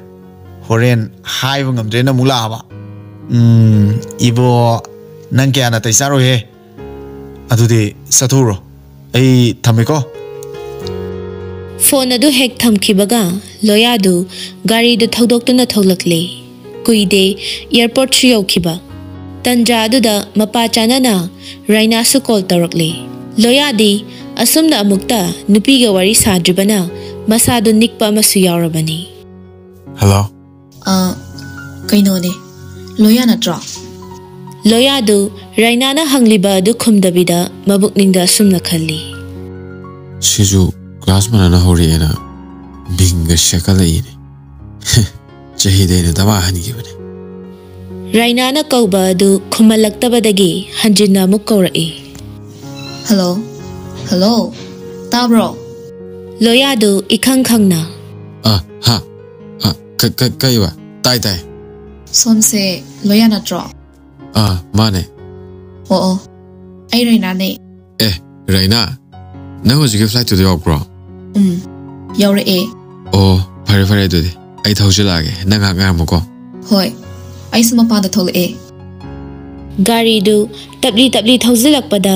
ꯍꯣꯔꯦꯟ ꯍꯥꯏꯕ ꯉꯝꯗ꯭ꯔꯦꯅ ꯑꯃꯨꯛ ꯂꯥꯛꯑꯕ꯫ ꯎꯝ, ꯏꯕꯣ, ꯅꯪ ꯀꯌꯥ ꯅꯥꯇꯩ ꯆꯥꯔꯣꯏꯍꯦ꯫ ꯑꯗꯨꯗꯤ ꯆꯠꯊꯣꯛꯎꯔꯣ꯫ ꯑꯩ ꯊꯝꯃꯦꯀꯣ꯫ ꯐꯣꯟ ꯑꯗꯨ ꯍꯦꯛ ꯊꯝꯈꯤꯕꯒ ꯂꯣꯌꯥꯗꯨ ꯒꯥꯔꯤꯗꯨ ꯊꯧꯗꯣꯛꯇꯨꯅ ꯊꯣꯛꯂꯛꯂꯦ꯫ ꯀꯨꯏꯗꯦ ꯑꯦꯌꯔꯄꯣꯔꯠꯁꯨ ꯌꯧꯈꯤꯕ꯫ ꯇꯟꯖꯥ ꯑꯗꯨꯗ ꯃꯄꯥ ꯆꯥꯅꯅ ꯔꯥꯏꯅꯥꯁꯨ ꯀꯣꯜ ꯇꯧꯔꯛꯂꯦ꯫ ꯂꯣꯌꯥꯗꯤ ꯑꯁꯨꯝꯅ ꯑꯃꯨꯛꯇ ꯅꯨꯄꯤꯒ ꯋꯥꯔꯤ ꯁꯥꯗ꯭ꯔꯤꯕꯅ ꯃꯁꯥꯗꯨ ꯅꯤꯛꯄ ꯑꯃꯁꯨ ꯌꯥꯎꯔꯕꯅꯤ꯫ ꯍꯜꯂꯣ꯫ ꯑ, ꯀꯩꯅꯣꯅꯦ, ꯂꯣꯌꯥ ꯅꯠꯇ꯭ꯔꯣ? ꯂꯣꯌꯥꯗꯨ ꯔꯥꯏꯅꯥꯅ ꯍꯪꯂꯤꯕ ꯑꯗꯨ ꯈꯨꯝꯗꯕꯤꯗ ꯃꯕꯨꯛꯅꯤꯡꯗ ꯑꯁꯨꯝꯅ ꯈꯜꯂꯤ꯫ ꯁꯤꯁꯨ ꯀ꯭ꯂꯥꯁ ꯃꯥꯟꯅꯅ ꯍꯧꯔꯛꯑꯦꯅ ꯃꯤꯡꯒ ꯁꯦꯠꯀꯠꯂꯛꯏꯅꯦ꯫ ꯆꯍꯤꯗ ꯑꯩꯅ ꯗꯃꯥ ꯍꯟꯈꯤꯕꯅꯦ꯫ ꯔꯥꯏꯅꯥꯅ ꯀꯧꯕ ꯑꯗꯨ ꯈꯨꯝꯍꯜꯂꯛꯇꯕꯗꯒꯤ ꯍꯟꯖꯤꯟꯅ ꯑꯃꯨꯛ ꯀꯧꯔꯛꯏ꯫ ꯍꯜꯂꯣ? ꯍꯜꯂꯣ? ꯇꯥꯕ꯭ꯔꯣ? ꯂꯣꯌꯥꯗꯨ ꯏꯈꯪ ꯈꯪꯅ꯫ ꯑ, ꯍꯥ? ꯑ, ꯀ-, ꯀ-, ꯀꯩꯕ? ꯇꯥꯏ, ꯇꯥꯏ꯫ ꯁꯣꯝꯁꯦ ꯂꯣꯌꯥ ꯅꯠꯇ꯭ꯔꯣ? ꯑꯥ, ꯃꯥꯅꯦ꯫ ꯑꯣ, ꯑꯣ꯫ ꯑꯩ ꯔꯥꯏꯅꯥꯅꯦ꯫ ꯑꯦ, ꯔꯥꯏꯅꯥ? ꯅꯪ ꯍꯧꯖꯤꯛꯀꯤ ꯐ꯭ꯂꯥꯏꯠꯇꯨꯗ ꯌꯥꯎꯔꯛꯄ꯭ꯔꯣ? ꯎꯝ, ꯌꯥꯎꯔꯛꯑꯦ꯫ ꯑꯣ, ꯐꯔꯦ, ꯐꯔꯦ ꯑꯗꯨꯗꯤ꯫ ꯑꯩ ꯊꯧꯖꯤꯜꯂꯛꯑꯒꯦ꯫ ꯅꯪ ꯉꯥꯏꯍꯥꯛ ꯉꯥꯏꯔꯝꯃꯨꯀꯣ꯫ ꯍꯣꯏ, ꯑꯩꯁꯨ ꯃꯄꯥꯟꯗ ꯊꯣꯛꯂꯛꯑꯦ꯫ ꯒꯥꯔꯤꯗꯨ ꯇꯞꯂꯤ ꯇꯞꯂꯤ ꯊꯧꯖꯤꯜꯂꯛꯄꯗ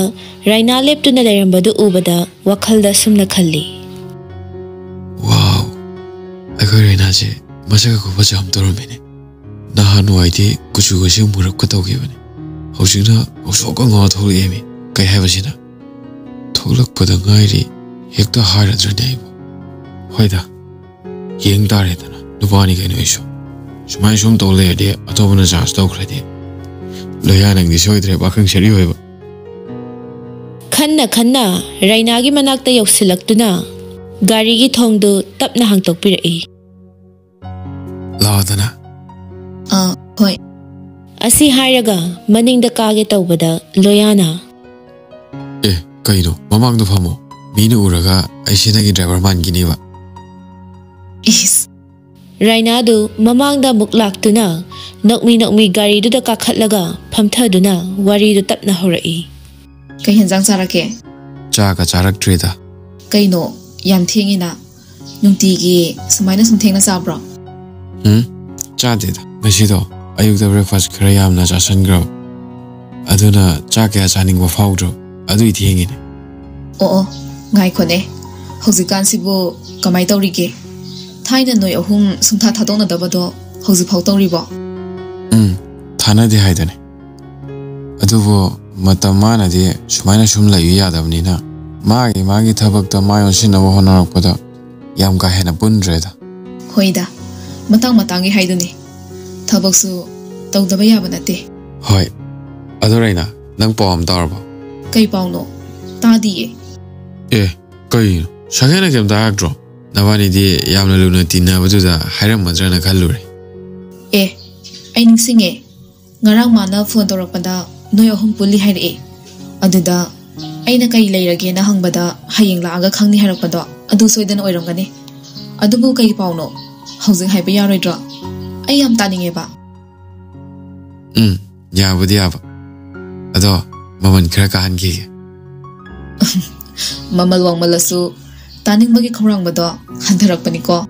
ꯔꯥꯏꯅꯥ ꯂꯦꯞꯇꯨꯅ ꯂꯩꯔꯝꯕꯗꯨ ꯎꯕꯗ ꯋꯥꯈꯜꯗ ꯁꯨꯝꯅ ꯈꯜꯂꯤ꯫ ꯋꯥꯎ, ꯑꯩꯈꯣꯏ ꯔꯩꯅꯥꯁꯦ ꯃꯁꯛ ꯈꯨꯐꯖ ꯑꯃ ꯇꯧꯔꯝꯃꯤꯅꯦ꯫ ꯅꯍꯥꯟꯋꯥꯏꯗꯤ ꯀꯨꯆꯨꯒꯁꯦ ꯃꯨꯔꯞꯀ ꯇꯧꯈꯤꯕꯅꯦ, ꯍꯧꯖꯤꯛꯅ ꯉꯧꯁꯣꯛꯀ ꯉꯧꯔ ꯊꯣꯛꯂꯛꯑꯦꯃꯤ꯫ ꯀꯩ ꯍꯥꯏꯕꯁꯤꯅ? ꯊꯣꯛꯂꯛꯄꯗ ꯉꯥꯏꯔꯤ, ꯍꯦꯛꯇ ꯍꯥꯏꯔꯗ꯭ꯔꯅꯦ ꯑꯩꯕꯨ? ꯍꯣꯏꯗ, ꯌꯦꯡ ꯇꯥꯔꯦꯗꯅ, ꯅꯨꯄꯥꯅꯤ ꯀꯩꯅꯣ ꯑꯩꯁꯨ꯫ ꯁꯨꯃꯥꯏꯅ ꯁꯨꯝ ꯇꯧ ꯂꯩꯔꯗꯤ ꯑꯇꯣꯞꯄꯅ ꯆꯥꯟꯁ ꯇꯧꯈ꯭ꯔꯗꯤ꯫ ꯂꯣꯌꯥ, ꯅꯪꯗꯤ ꯁꯣꯏꯗ꯭ꯔꯦ, ꯄꯥꯈꯪ ꯁꯥꯔꯤ ꯑꯣꯏꯕ꯫ ꯈꯟꯅ ꯈꯟꯅ ꯔꯩꯅꯥꯒꯤ ꯃꯅꯥꯛꯇ ꯌꯧꯁꯤꯜꯂꯛꯇꯨꯅ ꯒꯥꯔꯤꯒꯤ ꯊꯣꯡꯗꯨ ꯇꯞꯅ ꯍꯥꯡꯇꯣꯛꯄꯤꯔꯛꯏ꯫ ꯂꯥꯛꯑꯣꯗꯅ꯫ ꯑꯥ, ꯍꯣꯏ꯫ ꯑꯁꯤ ꯍꯥꯏꯔꯒ ꯃꯅꯤꯡꯗ ꯀꯥꯒꯦ ꯇꯧꯕꯗ ꯂꯣꯌꯥꯅ, ꯑꯦ, ꯀꯩꯅꯣ? ꯃꯃꯥꯡꯗ ꯐꯝꯃꯣ꯫ ꯃꯤꯅ ꯎꯔꯒ ꯑꯩꯁꯦ ꯅꯪꯒꯤ ꯗ꯭ꯔꯥꯏꯚꯔ ꯃꯥꯟꯈꯤꯅꯦꯕ꯫ ꯏꯁ꯫ ꯔꯩꯅꯥꯗꯨ ꯃꯃꯥꯡꯗ ꯑꯃꯨꯛ ꯂꯥꯛꯇꯨꯅ ꯅꯣꯛꯃꯤ ꯅꯣꯛꯃꯤ ꯒꯥꯔꯤꯗꯨꯗ ꯀꯥꯈꯠꯂꯒ ꯐꯝꯊꯗꯨꯅ ꯋꯥꯔꯤꯗꯨ ꯇꯞꯅ ꯍꯧꯔꯛꯏ꯫ ꯀꯩ ꯍꯦꯟꯖꯥꯡ ꯆꯥꯔꯛꯀꯦ? ꯆꯥꯒ ꯆꯥꯔꯛꯇ꯭ꯔꯤꯗ꯫ ꯀꯩꯅꯣ, ꯌꯥꯝ ꯊꯦꯡꯉꯤꯅ꯫ ꯅꯨꯡꯇꯤꯒꯤ ꯁꯨꯃꯥꯏꯅ ꯁꯨꯝ ꯊꯦꯡꯅ ꯆꯥꯕ꯭ꯔꯣ? ꯎꯝ, ꯆꯥꯗꯦꯗ꯫ ꯉꯁꯤꯗꯣ ꯑꯌꯨꯛꯇ ꯕ꯭ꯔꯦꯛꯐꯥꯁ ꯈꯔ ꯌꯥꯝꯅ ꯆꯥꯁꯟꯈ꯭ꯔꯕ, ꯑꯗꯨꯅ ꯆꯥꯛ ꯀꯌꯥ ꯆꯥꯅꯤꯡꯕ ꯐꯥꯎꯗ꯭ꯔꯕ, ꯑꯗꯨꯏ ꯊꯦꯡꯉꯤꯅꯦ꯫ ꯑꯣ ꯑꯣ, ꯉꯥꯏꯈꯣꯅꯦ꯫ ꯍꯧꯖꯤꯛꯀꯥꯟꯁꯤꯕꯨ ꯀꯃꯥꯏ ꯇꯧꯔꯤꯒꯦ? ꯊꯥꯏꯅ ꯅꯣꯏ ꯑꯍꯨꯝ ꯁꯨꯡꯊꯥ ꯊꯥꯗꯣꯛꯅꯗꯕꯗꯣ ꯍꯧꯖꯤꯛꯐꯥꯎ ꯇꯧꯔꯤꯕꯣ? ꯎꯝ, ꯊꯥꯅꯗꯦ ꯍꯥꯏꯗꯨꯅꯦ꯫ ꯑꯗꯨꯕꯨ ꯃꯇꯝ ꯃꯥꯅꯗꯤ ꯁꯨꯃꯥꯏꯅ ꯁꯨꯝ ꯂꯩꯕ ꯌꯥꯗꯕꯅꯤꯅ, ꯃꯥꯒꯤ ꯃꯥꯒꯤ ꯊꯕꯛꯇ ꯃꯥꯏ ꯑꯣꯟꯁꯤꯟꯅꯕ ꯍꯣꯠꯅꯔꯛꯄꯗ ꯌꯥꯝ ꯀꯥ ꯍꯦꯟꯅ ꯄꯨꯟꯗ꯭ꯔꯦꯗ꯫ ꯍꯣꯏꯗ, ꯃꯇꯥꯡ ꯃꯇꯥꯡꯒꯤ ꯍꯥꯏꯗꯨꯅꯤ꯫ ꯊꯕꯛꯁꯨ ꯇꯧꯗꯕ ꯌꯥꯕ ꯅꯠꯇꯦ꯫ ꯍꯣꯏ꯫ ꯑꯗꯣ ꯔꯩꯅꯥ, ꯅꯪ ꯄꯥꯎ ꯑꯃ ꯇꯥꯔꯕꯣ? ꯀꯩ ꯄꯥꯎꯅꯣ? ꯇꯥꯗꯤꯌꯦ꯫ ꯑꯦ, ꯀꯩꯅꯣ? ꯁꯥꯒꯦꯟꯅ ꯀꯩꯝꯇ ꯍꯥꯏꯔꯛꯇ꯭ꯔꯣ? ꯅꯕꯥꯅꯤꯗꯤ ꯌꯥꯝꯅ ꯂꯨꯅ ꯇꯤꯟꯅꯕꯗꯨꯗ ꯍꯥꯏꯔꯝꯃꯗ꯭ꯔꯅ ꯈꯜꯂꯨꯔꯦ꯫ ꯑꯦ, ꯑꯩ ꯅꯤꯡꯁꯤꯡꯉꯦ꯫ ꯉꯔꯥꯡ ꯃꯥꯅ ꯐꯣꯟ ꯇꯧꯔꯛꯄꯗ ꯅꯣꯏ ꯑꯍꯨꯝ ꯄꯨꯜꯂꯤ ꯍꯥꯏꯔꯛꯑꯦ꯫ ꯑꯗꯨꯗ ꯑꯩꯅ ꯀꯩ ꯂꯩꯔꯒꯦꯅ ꯍꯪꯕꯗ ꯍꯌꯦꯡ ꯂꯥꯛꯑꯒ ꯈꯪꯅꯤ ꯍꯥꯏꯔꯛꯄꯗꯣ ꯑꯗꯨ ꯁꯣꯏꯗꯅ ꯑꯣꯏꯔꯝꯒꯅꯤ꯫ ꯑꯗꯨꯕꯨ ꯀꯩ ꯄꯥꯎꯅꯣ? ꯍꯧꯖꯤꯛ ꯍꯥꯏꯕ ꯌꯥꯔꯣꯏꯗ꯭ꯔꯣ? ꯑꯩ ꯌꯥꯝ ꯇꯥꯅꯤꯡꯉꯦꯕ꯫ ꯎꯝ, ꯌꯥꯕꯨꯗꯤ ꯌꯥꯕ꯫ ꯑꯗꯣ ꯃꯃꯜ ꯈꯔ ꯀꯥꯍꯟꯈꯤꯒꯦ꯫ ꯃꯃꯜ ꯋꯥꯡꯃꯜꯂꯁꯨ ꯇꯥꯅꯤꯡꯕꯒꯤ ꯈꯧꯔꯥꯡꯕꯗꯣ ꯍꯟꯊꯔꯛꯄꯅꯤꯀꯣ꯫